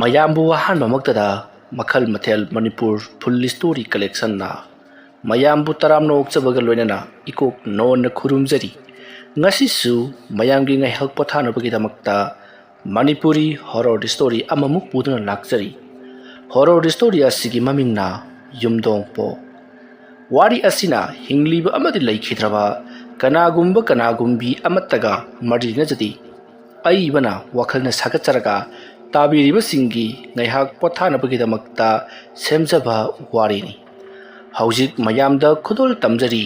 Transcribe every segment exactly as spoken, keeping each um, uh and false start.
ꯃꯌꯥꯝꯕꯨ ꯑꯍꯥꯟꯕꯃꯛꯇꯗ ꯃꯈꯜ ꯃꯊꯦꯜ ꯃꯅꯤꯄꯨꯔ ꯐꯨꯜ ꯁ꯭ꯇꯣꯔꯤ ꯀꯂꯦꯛꯁꯟꯅ ꯃꯌꯥꯝꯕꯨ ꯇꯔꯥꯝꯅ ꯑꯣꯛꯆꯕꯒ ꯂꯣꯏꯅꯅ ꯏꯀꯣꯛ ꯅꯣꯟꯅ ꯈꯨꯔꯨꯝꯖꯔꯤ꯫ ꯉꯁꯤꯁꯨ ꯃꯌꯥꯝꯒꯤ ꯉꯥꯏꯍꯥꯛ ꯄꯣꯊꯥꯅꯕꯒꯤꯗꯃꯛꯇ ꯃꯅꯤꯄꯨꯔꯤ ꯍꯣꯔꯣꯔ ꯁ꯭ꯇꯣꯔꯤ ꯑꯃꯃꯨꯛ ꯄꯨꯗꯨꯅ ꯂꯥꯛꯆꯔꯤ꯫ ꯍꯣꯔꯣꯔ ꯁ꯭ꯇꯣꯔꯤ ꯑꯁꯤꯒꯤ ꯃꯃꯤꯡꯅ ꯌꯨꯝꯗꯣꯡꯄꯣꯛ꯫ ꯋꯥꯔꯤ ꯑꯁꯤꯅ ꯍꯤꯡꯂꯤꯕ ꯑꯃꯗꯤ ꯂꯩꯈꯤꯗ꯭ꯔꯕ ꯀꯅꯥꯒꯨꯝꯕ ꯀꯅꯥꯒꯨꯝꯕꯤ ꯑꯃꯠꯇꯒ ꯃꯔꯤ ꯂꯩꯅꯖꯗꯦ꯫ ꯑꯏꯕꯅ ꯋꯥꯈꯜꯅ ꯁꯥꯒꯠꯆꯔꯒ ꯇꯥꯕꯤꯔꯤꯕꯁꯤꯡꯒꯤ ꯉꯥꯏꯍꯥꯛ ꯄꯣꯊꯥꯅꯕꯒꯤꯗꯃꯛꯇ ꯁꯦꯝꯖꯕ ꯋꯥꯔꯤꯅꯤ꯫ ꯍꯧꯖꯤꯛ ꯃꯌꯥꯝꯗ ꯈꯨꯗꯣꯜ ꯇꯝꯖꯔꯤ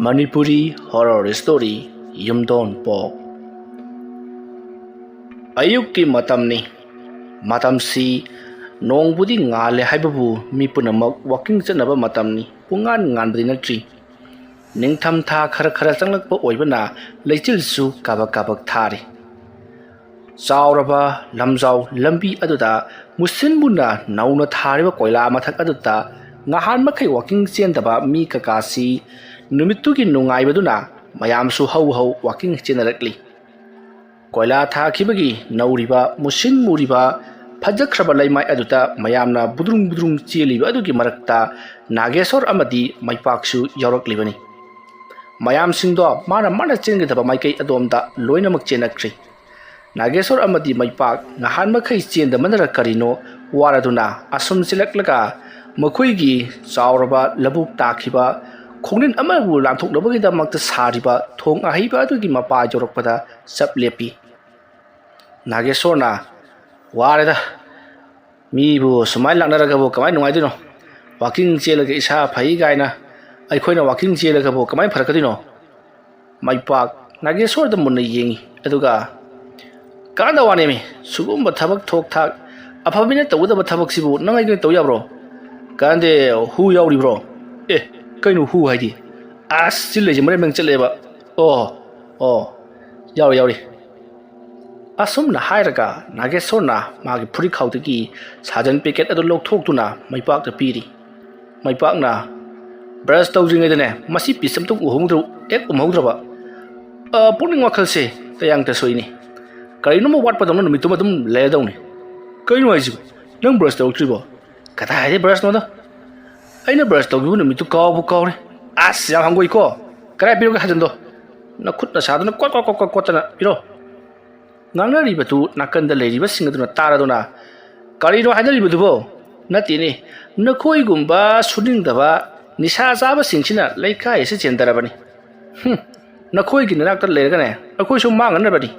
ꯃꯅꯤꯄꯨꯔꯤ ꯍꯣꯔꯣꯔ ꯁ꯭ꯇꯣꯔꯤ ꯌꯨꯝꯗꯣꯟꯄꯣꯛ꯫ ꯑꯌꯨꯛꯀꯤ ꯃꯇꯝꯅꯤ꯫ ꯃꯇꯝꯁꯤ ꯅꯣꯡꯕꯨꯗꯤ ꯉꯥꯜꯂꯦ ꯍꯥꯏꯕꯕꯨ ꯃꯤ ꯄꯨꯝꯅꯃꯛ ꯋꯥꯀꯤꯡ ꯆꯠꯅꯕ ꯃꯇꯝꯅꯤ꯫ ꯄꯨꯡꯉꯥꯟ ꯉꯥꯟꯕꯗꯤ ꯅꯠꯇ꯭ꯔꯤ꯫ ꯅꯤꯡꯊꯝꯊꯥ ꯈꯔ ꯈꯔ ꯆꯪꯂꯛꯄ ꯑꯣꯏꯕꯅ ꯂꯩꯆꯤꯜꯁꯨ ꯀꯥꯕꯛ ꯀꯥꯕꯛ ꯊꯥꯔꯤ꯫ ꯆꯥꯎꯔꯕ ꯂꯝꯖꯥꯎ ꯂꯝꯕꯤ ꯑꯗꯨꯗ ꯃꯨꯁꯤꯟ ꯃꯨꯅ ꯅꯧꯅ ꯊꯥꯔꯤꯕ ꯀꯣꯏꯂꯥ ꯃꯊꯛ ꯑꯗꯨꯗ ꯉꯍꯥꯟ ꯃꯈꯩ ꯋꯥꯀꯤꯡ ꯆꯦꯟꯗꯕ ꯃꯤ ꯀꯀꯥꯁꯤ ꯅꯨꯃꯤꯠꯇꯨꯒꯤ ꯅꯨꯡꯉꯥꯏꯕꯗꯨꯅ ꯃꯌꯥꯝꯁꯨ ꯍꯧ ꯍꯧ ꯋꯥꯀꯤꯡ ꯆꯦꯟꯅꯔꯛꯂꯤ꯫ ꯀꯣꯏꯂꯥ ꯊꯥꯈꯤꯕꯒꯤ ꯅꯧꯔꯤꯕ, ꯃꯨꯁꯤꯟ ꯃꯨꯔꯤꯕ, ꯐꯖꯈ꯭ꯔꯕ ꯂꯩꯃꯥꯏ ꯑꯗꯨꯗ ꯃꯌꯥꯝꯅ ꯕꯨꯗ꯭ꯔꯨꯡ ꯕꯨꯗ꯭ꯔꯨꯡ ꯆꯦꯜꯂꯤꯕ ꯑꯗꯨꯒꯤ ꯃꯔꯛꯇ ꯅꯥꯒꯦꯁꯣꯔ ꯑꯃꯗꯤ ꯃꯩꯄꯥꯛꯁꯨ ꯌꯥꯎꯔꯛꯂꯤꯕꯅꯤ꯫ ꯃꯌꯥꯝꯁꯤꯡꯗꯣ ꯃꯥꯅ ꯃꯥꯅ ꯆꯦꯟꯒꯗꯕ ꯃꯥꯏꯀꯩ ꯑꯗꯣꯝꯗ ꯂꯣꯏꯅꯃꯛ ꯆꯦꯟꯅꯈ꯭ꯔꯤ꯫ ꯅꯥꯒꯦꯁꯣꯔ ꯑꯃꯗꯤ ꯃꯩꯄꯥꯛ ꯉꯍꯥꯟ ꯃꯈꯩ ꯆꯦꯟꯗꯃꯟꯅꯔ ꯀꯔꯤꯅꯣ ꯋꯥꯔꯗꯨꯅ ꯑꯁꯨꯝ ꯆꯦꯜꯂꯛꯂꯒ ꯃꯈꯣꯏꯒꯤ ꯆꯥꯎꯔꯕ ꯂꯧꯕꯨꯛ ꯇꯥꯈꯤꯕ ꯈꯣꯡꯅꯤꯟ ꯑꯃꯕꯨ ꯂꯥꯟꯊꯣꯛꯅꯕꯒꯤꯗꯃꯛꯇ ꯁꯥꯔꯤꯕ ꯊꯣꯡ ꯑꯍꯩꯕ ꯑꯗꯨꯒꯤ ꯃꯄꯥ ꯌꯧꯔꯛꯄꯗ ꯆꯞ ꯂꯦꯞꯄꯤ꯫ ꯅꯥꯒꯦꯁꯣꯔꯅ, "ꯋꯥꯔꯦꯗ, ꯃꯤꯕꯨ ꯁꯨꯃꯥꯏꯅ ꯂꯥꯛꯅꯔꯒꯕꯨ ꯀꯃꯥꯏꯅ ꯅꯨꯡꯉꯥꯏꯗꯣꯏꯅꯣ? ꯋꯥꯀꯤꯡ ꯆꯦꯜꯂꯒ ꯏꯁꯥ ꯐꯩ ꯀꯥꯏꯅ ꯑꯩꯈꯣꯏꯅ ꯋꯥꯀꯤꯡ ꯆꯦꯜꯂꯒꯕꯨ ꯀꯃꯥꯏꯅ ꯐꯔꯛꯀꯗꯣꯏꯅꯣ?" ꯃꯩꯄꯥꯛ ꯅꯥꯒꯦꯁꯣꯔꯗ ꯃꯨꯟꯅ ꯌꯦꯡꯉꯤ, ꯑꯗꯨꯒ, "ꯀꯥꯟꯗ ꯋꯥꯅꯦꯃꯤ, ꯁꯤꯒꯨꯝꯕ ꯊꯕꯛ ꯊꯣꯛ ꯊꯥꯛ ꯑꯐꯕ ꯃꯤꯅ ꯇꯧꯒꯗꯕ ꯊꯕꯛꯁꯤꯕꯨ ꯅꯪ ꯑꯩꯒ ꯇꯧ ꯌꯥꯕ꯭ꯔꯣ? ꯀꯥꯟꯗꯦ, ꯍꯨ ꯌꯥꯎꯔꯤꯕ꯭ꯔꯣ? ꯑꯦ, ꯀꯩꯅꯣ ꯍꯨ ꯍꯥꯏꯗꯤ? ꯑꯁ, ꯆꯤꯜ ꯂꯩꯁꯦ ꯃꯔꯦꯡ ꯃꯔꯦꯡ ꯆꯠꯂꯦꯕ꯫ ꯑꯣ, ꯑꯣ, ꯌꯥꯎꯔꯤ, ꯌꯥꯎꯔꯤ꯫" ꯑꯁꯨꯝꯅ ꯍꯥꯏꯔꯒ ꯅꯥꯒꯦꯁꯣꯔꯅ ꯃꯥꯒꯤ ꯐꯨꯔꯤꯠꯈꯥꯎꯗꯒꯤ ꯁꯥꯖꯟ ꯄꯦꯀꯦꯠ ꯑꯗꯨ ꯂꯧꯊꯣꯛꯇꯨꯅ ꯃꯩꯄꯥꯛꯇ ꯄꯤꯔꯤ꯫ ꯃꯩꯄꯥꯛꯅ, "ꯕ꯭ꯔꯁ ꯇꯧꯗ꯭ꯔꯤꯉꯩꯗꯅꯦ ꯃꯁꯤ ꯄꯤꯁ ꯑꯝꯇꯪ ꯎꯍꯧꯗ꯭ꯔ-, ꯍꯦꯛ ꯎꯍꯧꯗ꯭ꯔꯕ, ꯑ, ꯄꯨꯛꯅꯤꯡ ꯋꯥꯈꯜꯁꯦ ꯇꯌꯥꯡ ꯇꯁꯣꯏꯅꯤ꯫ ꯀꯔꯤꯅꯣꯝꯃ ꯋꯥꯠꯄꯗꯧꯅ ꯅꯨꯃꯤꯠꯇꯨꯃ ꯑꯗꯨꯝ ꯂꯩꯔꯗꯧꯅꯤ꯫" "ꯀꯩꯅꯣ ꯍꯥꯏꯁꯤꯕꯣ? ꯅꯪ ꯕ꯭ꯔꯁ ꯇꯧꯔꯛꯇ꯭ꯔꯤꯕꯣ?" "ꯀꯗꯥꯏꯗꯩ ꯕ꯭ꯔꯁꯅꯣꯗ? ꯑꯩꯅ ꯕ꯭ꯔꯁ ꯇꯧꯈꯤꯕ ꯅꯨꯃꯤꯠꯇꯨ ꯀꯥꯎꯕꯨ ꯀꯥꯎꯔꯦ꯫ ꯑꯁ, ꯌꯥꯝ ꯍꯪꯒꯣꯏꯀꯣ꯫ ꯀꯗꯥꯏ ꯄꯤꯔꯨꯒꯦ ꯍꯥꯏꯖꯟꯗꯣ? ꯅꯈꯨꯠ ꯅꯁꯥꯗꯨꯅ ꯀꯣꯠ ꯀꯣꯠ ꯀꯣꯠ ꯀꯣꯠ ꯀꯣꯠꯇꯅ ꯄꯤꯔꯣ꯫" ꯉꯥꯡꯅꯔꯤꯕꯗꯨ ꯅꯥꯀꯟꯗ ꯂꯩꯔꯤꯕꯁꯤꯡ ꯑꯗꯨꯅ ꯇꯥꯔꯗꯨꯅ, "ꯀꯔꯤꯅꯣ ꯍꯥꯏꯅꯔꯤꯕꯗꯨꯕꯣ? ꯅꯠꯇꯦꯅꯦ, ꯅꯈꯣꯏꯒꯨꯝꯕ ꯁꯨꯅꯤꯡꯗꯕ ꯅꯤꯁꯥ ꯆꯥꯕꯁꯤꯡꯁꯤꯅ ꯂꯩꯀꯥꯏ ꯑꯁꯤ ꯆꯦꯟꯗꯔꯕꯅꯤ꯫ ꯍꯨꯝ, ꯅꯈꯣꯏꯒꯤ ꯅꯅꯥꯛꯇ ꯂꯩꯔꯒꯅꯦ, ꯑꯩꯈꯣꯏꯁꯨ ꯃꯥꯡꯉꯅꯕꯅꯤ꯫"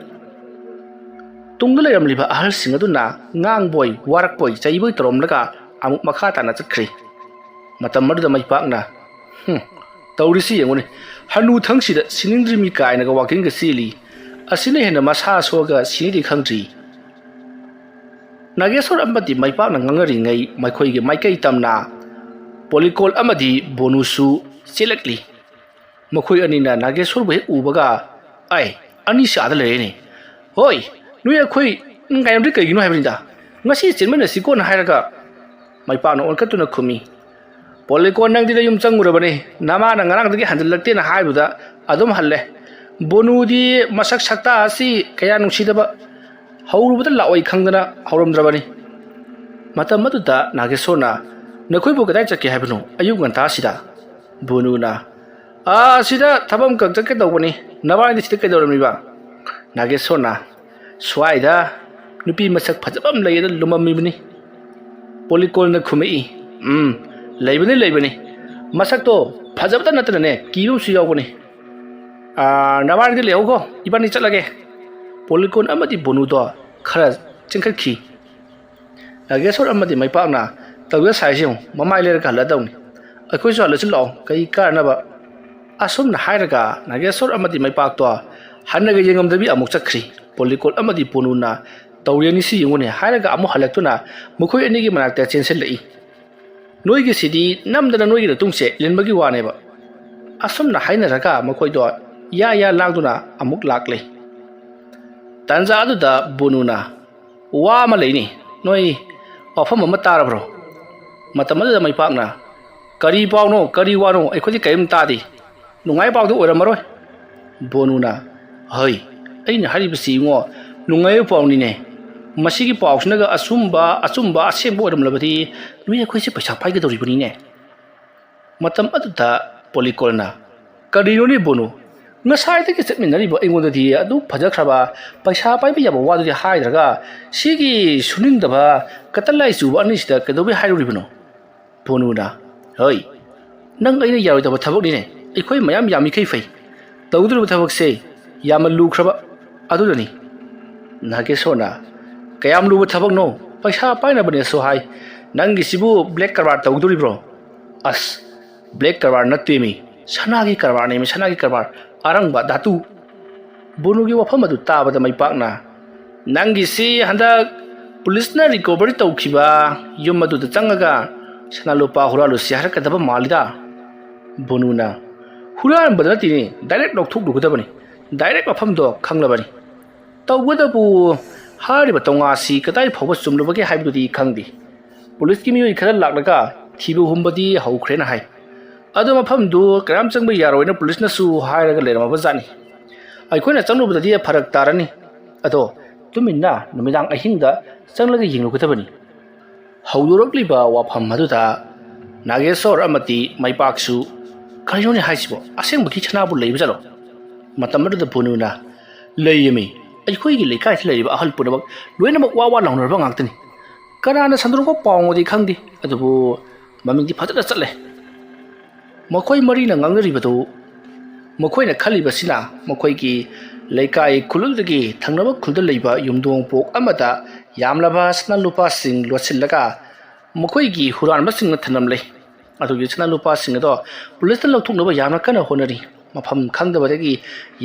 ꯇꯨꯡꯗ ꯂꯩꯔꯝꯂꯤꯕ ꯑꯍꯜꯁꯤꯡ ꯑꯗꯨꯅ ꯉꯥꯡꯕꯣꯏ, ꯋꯥꯔꯛꯄꯣꯏ, ꯆꯩꯕꯣꯏ ꯇꯧꯔꯝꯂꯒ ꯑꯃꯨꯛ ꯃꯈꯥ ꯇꯥꯅ ꯆꯠꯈ꯭ꯔꯤ꯫ ꯃꯇꯝ ꯑꯗꯨꯗ ꯃꯩꯄꯥꯛꯅ, "ꯍꯨꯝ, ꯇꯧꯔꯤꯁꯤ ꯌꯦꯡꯉꯨꯅꯦ, ꯍꯅꯨ ꯊꯪꯁꯤꯗ ꯁꯤꯅꯤꯡꯗ꯭ꯔꯤ ꯃꯤ ꯀꯥꯏꯅꯒ ꯋꯥꯀꯤꯡꯒ ꯆꯦꯜꯂꯤ꯫ ꯑꯁꯤꯅ ꯍꯦꯟꯅ ꯃꯁꯥ ꯁꯣꯛꯑꯒ ꯁꯤꯅꯤꯗꯤ ꯈꯪꯗ꯭ꯔꯤ꯫" ꯅꯥꯒꯦꯁꯣꯔ ꯑꯃꯗꯤ ꯃꯩꯄꯥꯛꯅ ꯉꯥꯡꯅꯔꯤꯉꯩ ꯃꯈꯣꯏꯒꯤ ꯃꯥꯏꯀꯩ ꯇꯝꯅ ꯄꯣꯂꯤꯀꯣꯜ ꯑꯃꯗꯤ ꯕꯣꯅꯨꯁꯨ ꯆꯦꯜꯂꯛꯂꯤ꯫ ꯃꯈꯣꯏ ꯑꯅꯤꯅ ꯅꯥꯒꯦꯁꯣꯔꯕꯨ ꯍꯦꯛ ꯎꯕꯒ, "ꯑꯥꯏ, ꯑꯅꯤꯁꯤ ꯑꯥꯗ ꯂꯩꯔꯦꯅꯦ꯫ ꯍꯣꯏ, ꯅꯣꯏ ꯑꯩꯈꯣꯏ ꯉꯥꯏꯔꯝꯗ꯭ꯔꯤ ꯀꯩꯒꯤꯅꯣ ꯍꯥꯏꯕꯅꯤꯗ꯫ ꯉꯁꯤ ꯆꯦꯟꯃꯤꯟꯅꯁꯤꯀꯣꯅ ꯍꯥꯏꯔꯒ," ꯃꯩꯄꯥꯛꯅ ꯑꯣꯟꯈꯠꯇꯨꯅ ꯈꯨꯝꯃꯤ, "ꯄꯣꯂꯤꯀꯣꯟ, ꯅꯪꯗꯤ ꯅꯌꯨꯝ ꯆꯪꯉꯨꯔꯕꯅꯦ꯫ ꯅꯃꯥꯅ ꯉꯔꯥꯡꯗꯒꯤ ꯍꯟꯖꯤꯜꯂꯛꯇꯦꯅ ꯍꯥꯏꯕꯗ ꯑꯗꯨꯝ ꯍꯜꯂꯦ꯫ ꯕꯣꯅꯨꯗꯤ ꯃꯁꯛ ꯁꯛꯇꯥ ꯑꯁꯤ ꯀꯌꯥ ꯅꯨꯡꯁꯤꯗꯕ, ꯍꯧꯔꯨꯕꯗ ꯂꯥꯛꯑꯣꯏ ꯈꯪꯗꯅ ꯍꯧꯔꯝꯗ꯭ꯔꯕꯅꯤ꯫" ꯃꯇꯝ ꯑꯗꯨꯗ ꯅꯥꯒꯦꯁꯣꯔꯅ, "ꯅꯈꯣꯏꯕꯨ ꯀꯗꯥꯏ ꯆꯠꯀꯦ ꯍꯥꯏꯕꯅꯣ ꯑꯌꯨꯛ ꯉꯟꯇꯥꯁꯤꯗ?" ꯕꯣꯅꯨꯅ, "ꯑꯥ, ꯁꯤꯗ ꯊꯕꯛ ꯑꯃꯈꯛ ꯆꯠꯀꯦ ꯇꯧꯕꯅꯤ꯫ ꯅꯕꯥꯅꯤꯗꯤ ꯁꯤꯗ ꯀꯩꯗꯧꯔꯝꯃꯤꯕ?" ꯅꯥꯒꯦꯁꯣꯔꯅ, "ꯁ꯭ꯋꯥꯏꯗ ꯅꯨꯄꯤ ꯃꯁꯛ ꯐꯖꯕ ꯑꯃ ꯂꯩꯌꯦꯅ ꯂꯨꯝꯃꯝꯃꯤꯕꯅꯤ꯫" ꯄꯣꯂꯤꯀꯣꯜꯅ ꯈꯨꯝꯃꯛꯏ, "ꯎꯝ, ꯂꯩꯕꯅꯤ, ꯂꯩꯕꯅꯤ꯫ ꯃꯁꯛꯇꯣ ꯐꯖꯕꯇ ꯅꯠꯇꯅꯅꯦ, ꯀꯤꯕ ꯑꯃꯁꯨ ꯌꯥꯎꯕꯅꯤ꯫ ꯑꯥ, ꯅꯕꯥꯅꯤꯗꯤ ꯂꯩꯍꯧꯀꯣ, ꯏꯕꯥꯅꯤ ꯆꯠꯂꯒꯦ꯫" ꯄꯣꯂꯤꯀꯣꯟ ꯑꯃꯗꯤ ꯕꯣꯅꯨꯗꯣ ꯈꯔ ꯆꯦꯟꯈꯠꯈꯤ꯫ ꯅꯥꯒꯦꯁꯣꯔ ꯑꯃꯗꯤ ꯃꯩꯄꯥꯛꯅ ꯇꯧꯖ ꯁꯥꯏꯁꯤ ꯌꯦꯡꯉꯨ, ꯃꯃꯥꯏ ꯂꯩꯔꯒ ꯍꯜꯂꯗꯧꯅꯤ꯫ ꯑꯩꯈꯣꯏꯁꯨ ꯍꯜꯂꯁꯤ ꯂꯥꯛꯑꯣ, ꯀꯩ ꯀꯥꯟꯅꯕ? ꯑꯁꯨꯝꯅ ꯍꯥꯏꯔꯒ ꯅꯥꯒꯦꯁꯣꯔ ꯑꯃꯗꯤ ꯃꯩꯄꯥꯛꯇꯣ ꯍꯟꯅꯒ ꯌꯦꯡꯉꯝꯗꯕꯤ ꯑꯃꯨꯛ ꯆꯠꯈ꯭ꯔꯤ꯫ ꯄꯣꯂꯤꯀꯣꯜ ꯑꯃꯗꯤ ꯄꯣꯅꯨꯅ ꯇꯧꯔꯦꯅꯤ ꯁꯤ ꯌꯦꯡꯉꯨꯅꯦ ꯍꯥꯏꯔꯒ ꯑꯃꯨꯛ ꯍꯜꯂꯛꯇꯨꯅ ꯃꯈꯣꯏ ꯑꯅꯤꯒꯤ ꯃꯅꯥꯛꯇ ꯆꯦꯟꯁꯤꯜꯂꯛꯏ꯫ "ꯅꯣꯏꯒꯤꯁꯤꯗꯤ ꯅꯝꯗꯅ ꯅꯣꯏꯒꯤ ꯅꯇꯨꯡꯁꯦ ꯏꯟꯕꯒꯤ ꯋꯥꯅꯦꯕ꯫" ꯑꯁꯨꯝꯅ ꯍꯥꯏꯅꯔꯒ ꯃꯈꯣꯏꯗꯣ ꯌꯥ ꯌꯥ ꯂꯥꯡꯗꯨꯅ ꯑꯃꯨꯛ ꯂꯥꯛꯂꯦ꯫ ꯇꯥꯟꯖꯥ ꯑꯗꯨꯗ ꯕꯣꯅꯨꯅ, "ꯋꯥ ꯑꯃ ꯂꯩꯅꯤ, ꯅꯣꯏ ꯋꯥꯐꯝ ꯑꯃ ꯇꯥꯔꯕ꯭ꯔꯣ?" ꯃꯇꯝ ꯑꯗꯨꯗ ꯃꯩꯄꯥꯛꯅ, "ꯀꯔꯤ ꯄꯥꯎꯅꯣ, ꯀꯔꯤ ꯋꯥꯅꯣ? ꯑꯩꯈꯣꯏꯗꯤ ꯀꯔꯤꯝ ꯇꯥꯗꯦ꯫ ꯅꯨꯡꯉꯥꯏꯕ ꯄꯥꯎꯗꯤ ꯑꯣꯏꯔꯝꯃꯔꯣꯏ꯫" ꯕꯣꯅꯨꯅ, "ꯍꯣꯏ, ꯑꯩꯅ ꯍꯥꯏꯔꯤꯕꯁꯤ ꯏꯉꯣ, ꯅꯨꯡꯉꯥꯏꯕ ꯄꯥꯎꯅꯤꯅꯦ꯫ ꯃꯁꯤꯒꯤ ꯄꯥꯎꯁꯤꯅꯒ ꯑꯆꯨꯝꯕ ꯑꯆꯨꯝꯕ ꯑꯁꯦꯡꯕ ꯑꯣꯏꯔꯝꯂꯕꯗꯤ ꯅꯣꯏ ꯑꯩꯈꯣꯏꯁꯦ ꯄꯩꯁꯥ ꯄꯥꯏꯒꯗꯧꯔꯤꯕꯅꯤꯅꯦ꯫ ꯃꯇꯝ ꯑꯗꯨꯗ ꯄꯣꯂꯤꯀꯣꯜꯅ, "ꯀꯔꯤꯅꯣꯅꯦ ꯕꯣꯅꯨ? ꯉꯁꯥꯏꯗꯒꯤ ꯆꯠꯃꯤꯟꯅꯔꯤꯕ ꯑꯩꯉꯣꯟꯗꯗꯤ ꯑꯗꯨ ꯐꯖꯈ꯭ꯔꯕ ꯄꯩꯁꯥ ꯄꯥꯏꯕ ꯌꯥꯕ ꯋꯥꯗꯨꯗꯤ ꯍꯥꯏꯗ꯭ꯔꯒ ꯁꯤꯒꯤ ꯁꯨꯅꯤꯡꯗꯕ ꯀꯇꯜ ꯂꯥꯏ ꯆꯨꯕ ꯑꯅꯤꯁꯤꯗ ꯀꯩꯗꯧꯕꯩ ꯍꯥꯏꯔꯨꯔꯤꯕꯅꯣ?" ꯕꯣꯅꯨꯅ, "ꯍꯣꯏ, ꯅꯪ ꯑꯩꯅ ꯌꯥꯔꯣꯏꯗꯕ ꯊꯕꯛꯅꯤꯅꯦ꯫ ꯑꯩꯈꯣꯏ ꯃꯌꯥꯝ ꯌꯥꯝꯃꯤꯈꯩ ꯐꯩ꯫ ꯇꯧꯗꯣꯔꯤꯕ ꯊꯕꯛꯁꯦ ꯌꯥꯝꯅ ꯂꯨꯈ꯭ꯔꯕ ꯑꯗꯨꯅꯅꯤ꯫" ꯅꯥꯒꯦꯁꯣꯔꯅ, "ꯀꯌꯥꯝ ꯂꯨꯕ ꯊꯕꯛꯅꯣ? ꯄꯩꯁꯥ ꯄꯥꯏꯅꯕꯅꯦꯁꯨ ꯍꯥꯏ꯫ ꯅꯪꯒꯤꯁꯤꯕꯨ ꯕ꯭ꯂꯦꯛ ꯀꯔꯕꯥꯔ ꯇꯧꯗꯣꯔꯤꯕ꯭ꯔꯣ?" "ꯑꯁ, ꯕ꯭ꯂꯦꯛ ꯀꯔꯕꯥꯔ ꯅꯠꯇꯦꯃꯤ, ꯁꯅꯥꯒꯤ ꯀꯔꯕꯥꯔꯅꯦꯃꯤ, ꯁꯅꯥꯒꯤ ꯀꯔꯕꯥꯔ, ꯑꯔꯪꯕ ꯙꯥꯇꯨ꯫" ꯕꯣꯅꯨꯒꯤ ꯋꯥꯐꯝ ꯑꯗꯨ ꯇꯥꯕꯗ ꯃꯩꯄꯥꯛꯅ, "ꯅꯪꯒꯤꯁꯤ ꯍꯟꯗꯛ ꯄꯨꯂꯤꯁꯅ ꯔꯤꯀꯣꯚꯔꯤ ꯇꯧꯈꯤꯕ ꯌꯨꯝ ꯑꯗꯨꯗ ꯆꯪꯉꯒ ꯁꯅꯥ ꯂꯨꯄꯥ ꯍꯨꯔꯥꯜꯂꯨꯁꯤ ꯍꯥꯏꯔꯛꯀꯗꯕ ꯃꯥꯜꯂꯤꯗ꯫" ꯕꯣꯅꯨꯅ, "ꯍꯨꯔꯥꯟꯕꯗ ꯅꯠꯇꯦꯅꯦ, ꯗꯥꯏꯔꯦꯛ ꯂꯧꯊꯣꯛꯂꯨꯒꯗꯕꯅꯤ꯫ ꯗꯥꯏꯔꯦꯛ ꯃꯐꯝꯗꯣ ꯈꯪꯂꯕꯅꯤ꯫ ꯇꯧꯕꯇꯕꯨ ꯍꯥꯏꯔꯤꯕ ꯇꯧꯉꯥꯁꯤ ꯀꯗꯥꯏ ꯐꯥꯎꯕ ꯆꯨꯝꯂꯨꯕꯒꯦ ꯍꯥꯏꯕꯗꯨꯗꯤ ꯈꯪꯗꯦ꯫ ꯄꯨꯂꯤꯁꯀꯤ ꯃꯤꯑꯣꯏ ꯈꯔ ꯂꯥꯛꯂꯒ ꯊꯤꯕ ꯍꯨꯝꯕꯗꯤ ꯍꯧꯈ꯭ꯔꯦꯅ ꯍꯥꯏ꯫ ꯑꯗꯨ ꯃꯐꯝꯗꯨ ꯀꯅꯥꯝ ꯆꯪꯕ ꯌꯥꯔꯣꯏꯅ ꯄꯨꯂꯤꯁꯅꯁꯨ ꯍꯥꯏꯔꯒ ꯂꯩꯔꯝꯃꯕ ꯖꯥꯠꯅꯤ꯫ ꯑꯩꯈꯣꯏꯅ ꯆꯪꯂꯨꯕꯗꯗꯤ ꯐꯔꯛ ꯇꯥꯔꯅꯤ꯫ ꯑꯗꯣ ꯇꯨꯃꯤꯟꯅ ꯅꯨꯃꯤꯗꯥꯡ ꯑꯍꯤꯡꯗ ꯆꯪꯂꯒ ꯌꯦꯡꯂꯨꯒꯗꯕꯅꯤ꯫" ꯍꯧꯗꯣꯔꯛꯂꯤꯕ ꯋꯥꯐꯝ ꯑꯗꯨꯗ ꯅꯥꯒꯦꯁꯣꯔ ꯑꯃꯗꯤ ꯃꯩꯄꯥꯛꯁꯨ, "ꯀꯔꯤꯅꯣꯅꯦ ꯍꯥꯏꯁꯤꯕꯣ? ꯑꯁꯦꯡꯕꯒꯤ ꯁꯅꯥꯕꯨ ꯂꯩꯕ ꯖꯥꯠꯂꯣ?" ꯃꯇꯝ ꯑꯗꯨꯗ ꯕꯣꯅꯨꯅ, "ꯂꯩꯌꯦꯃꯤ, ꯑꯩꯈꯣꯏꯒꯤ ꯂꯩꯀꯥꯏꯗ ꯂꯩꯔꯤꯕ ꯑꯍꯜ ꯄꯨꯝꯅꯃꯛ ꯂꯣꯏꯅꯃꯛ ꯋꯥ ꯋꯥ ꯂꯥꯎꯅꯔꯕ ꯉꯥꯛꯇꯅꯤ꯫ ꯀꯅꯥꯅ ꯁꯟꯗꯣꯔꯛꯄ ꯄꯥꯎꯅꯣꯗꯤ ꯈꯪꯗꯦ, ꯑꯗꯨꯕꯨ ꯃꯃꯤꯡꯗꯤ ꯐꯖꯅ ꯆꯠꯂꯦ꯫" ꯃꯈꯣꯏ ꯃꯔꯤꯅ ꯉꯥꯡꯅꯔꯤꯕꯗꯨ ꯃꯈꯣꯏꯅ ꯈꯜꯂꯤꯕꯁꯤꯅ ꯃꯈꯣꯏꯒꯤ ꯂꯩꯀꯥꯏ ꯈꯨꯜꯗꯒꯤ ꯊꯪꯅꯕ ꯈꯨꯜꯗ ꯂꯩꯕ ꯌꯨꯝꯊꯣꯡ ꯄꯣꯛ ꯑꯃꯗ ꯌꯥꯝꯂꯕ ꯁꯅꯥ ꯂꯨꯄꯥꯁꯤꯡ ꯂꯣꯠꯁꯤꯜꯂꯒ ꯃꯈꯣꯏꯒꯤ ꯍꯨꯔꯥꯟꯕꯁꯤꯡꯅ ꯊꯅꯝꯂꯦ꯫ ꯑꯗꯨꯒꯤ ꯁꯅꯥ ꯂꯨꯄꯥꯁꯤꯡ ꯑꯗꯣ ꯄꯨꯂꯤꯁꯅ ꯂꯧꯊꯣꯛꯅꯕ ꯌꯥꯝꯅ ꯀꯟꯅ ꯍꯣꯠꯅꯔꯤ꯫ ꯃꯐꯝ ꯈꯪꯗꯕꯗꯒꯤ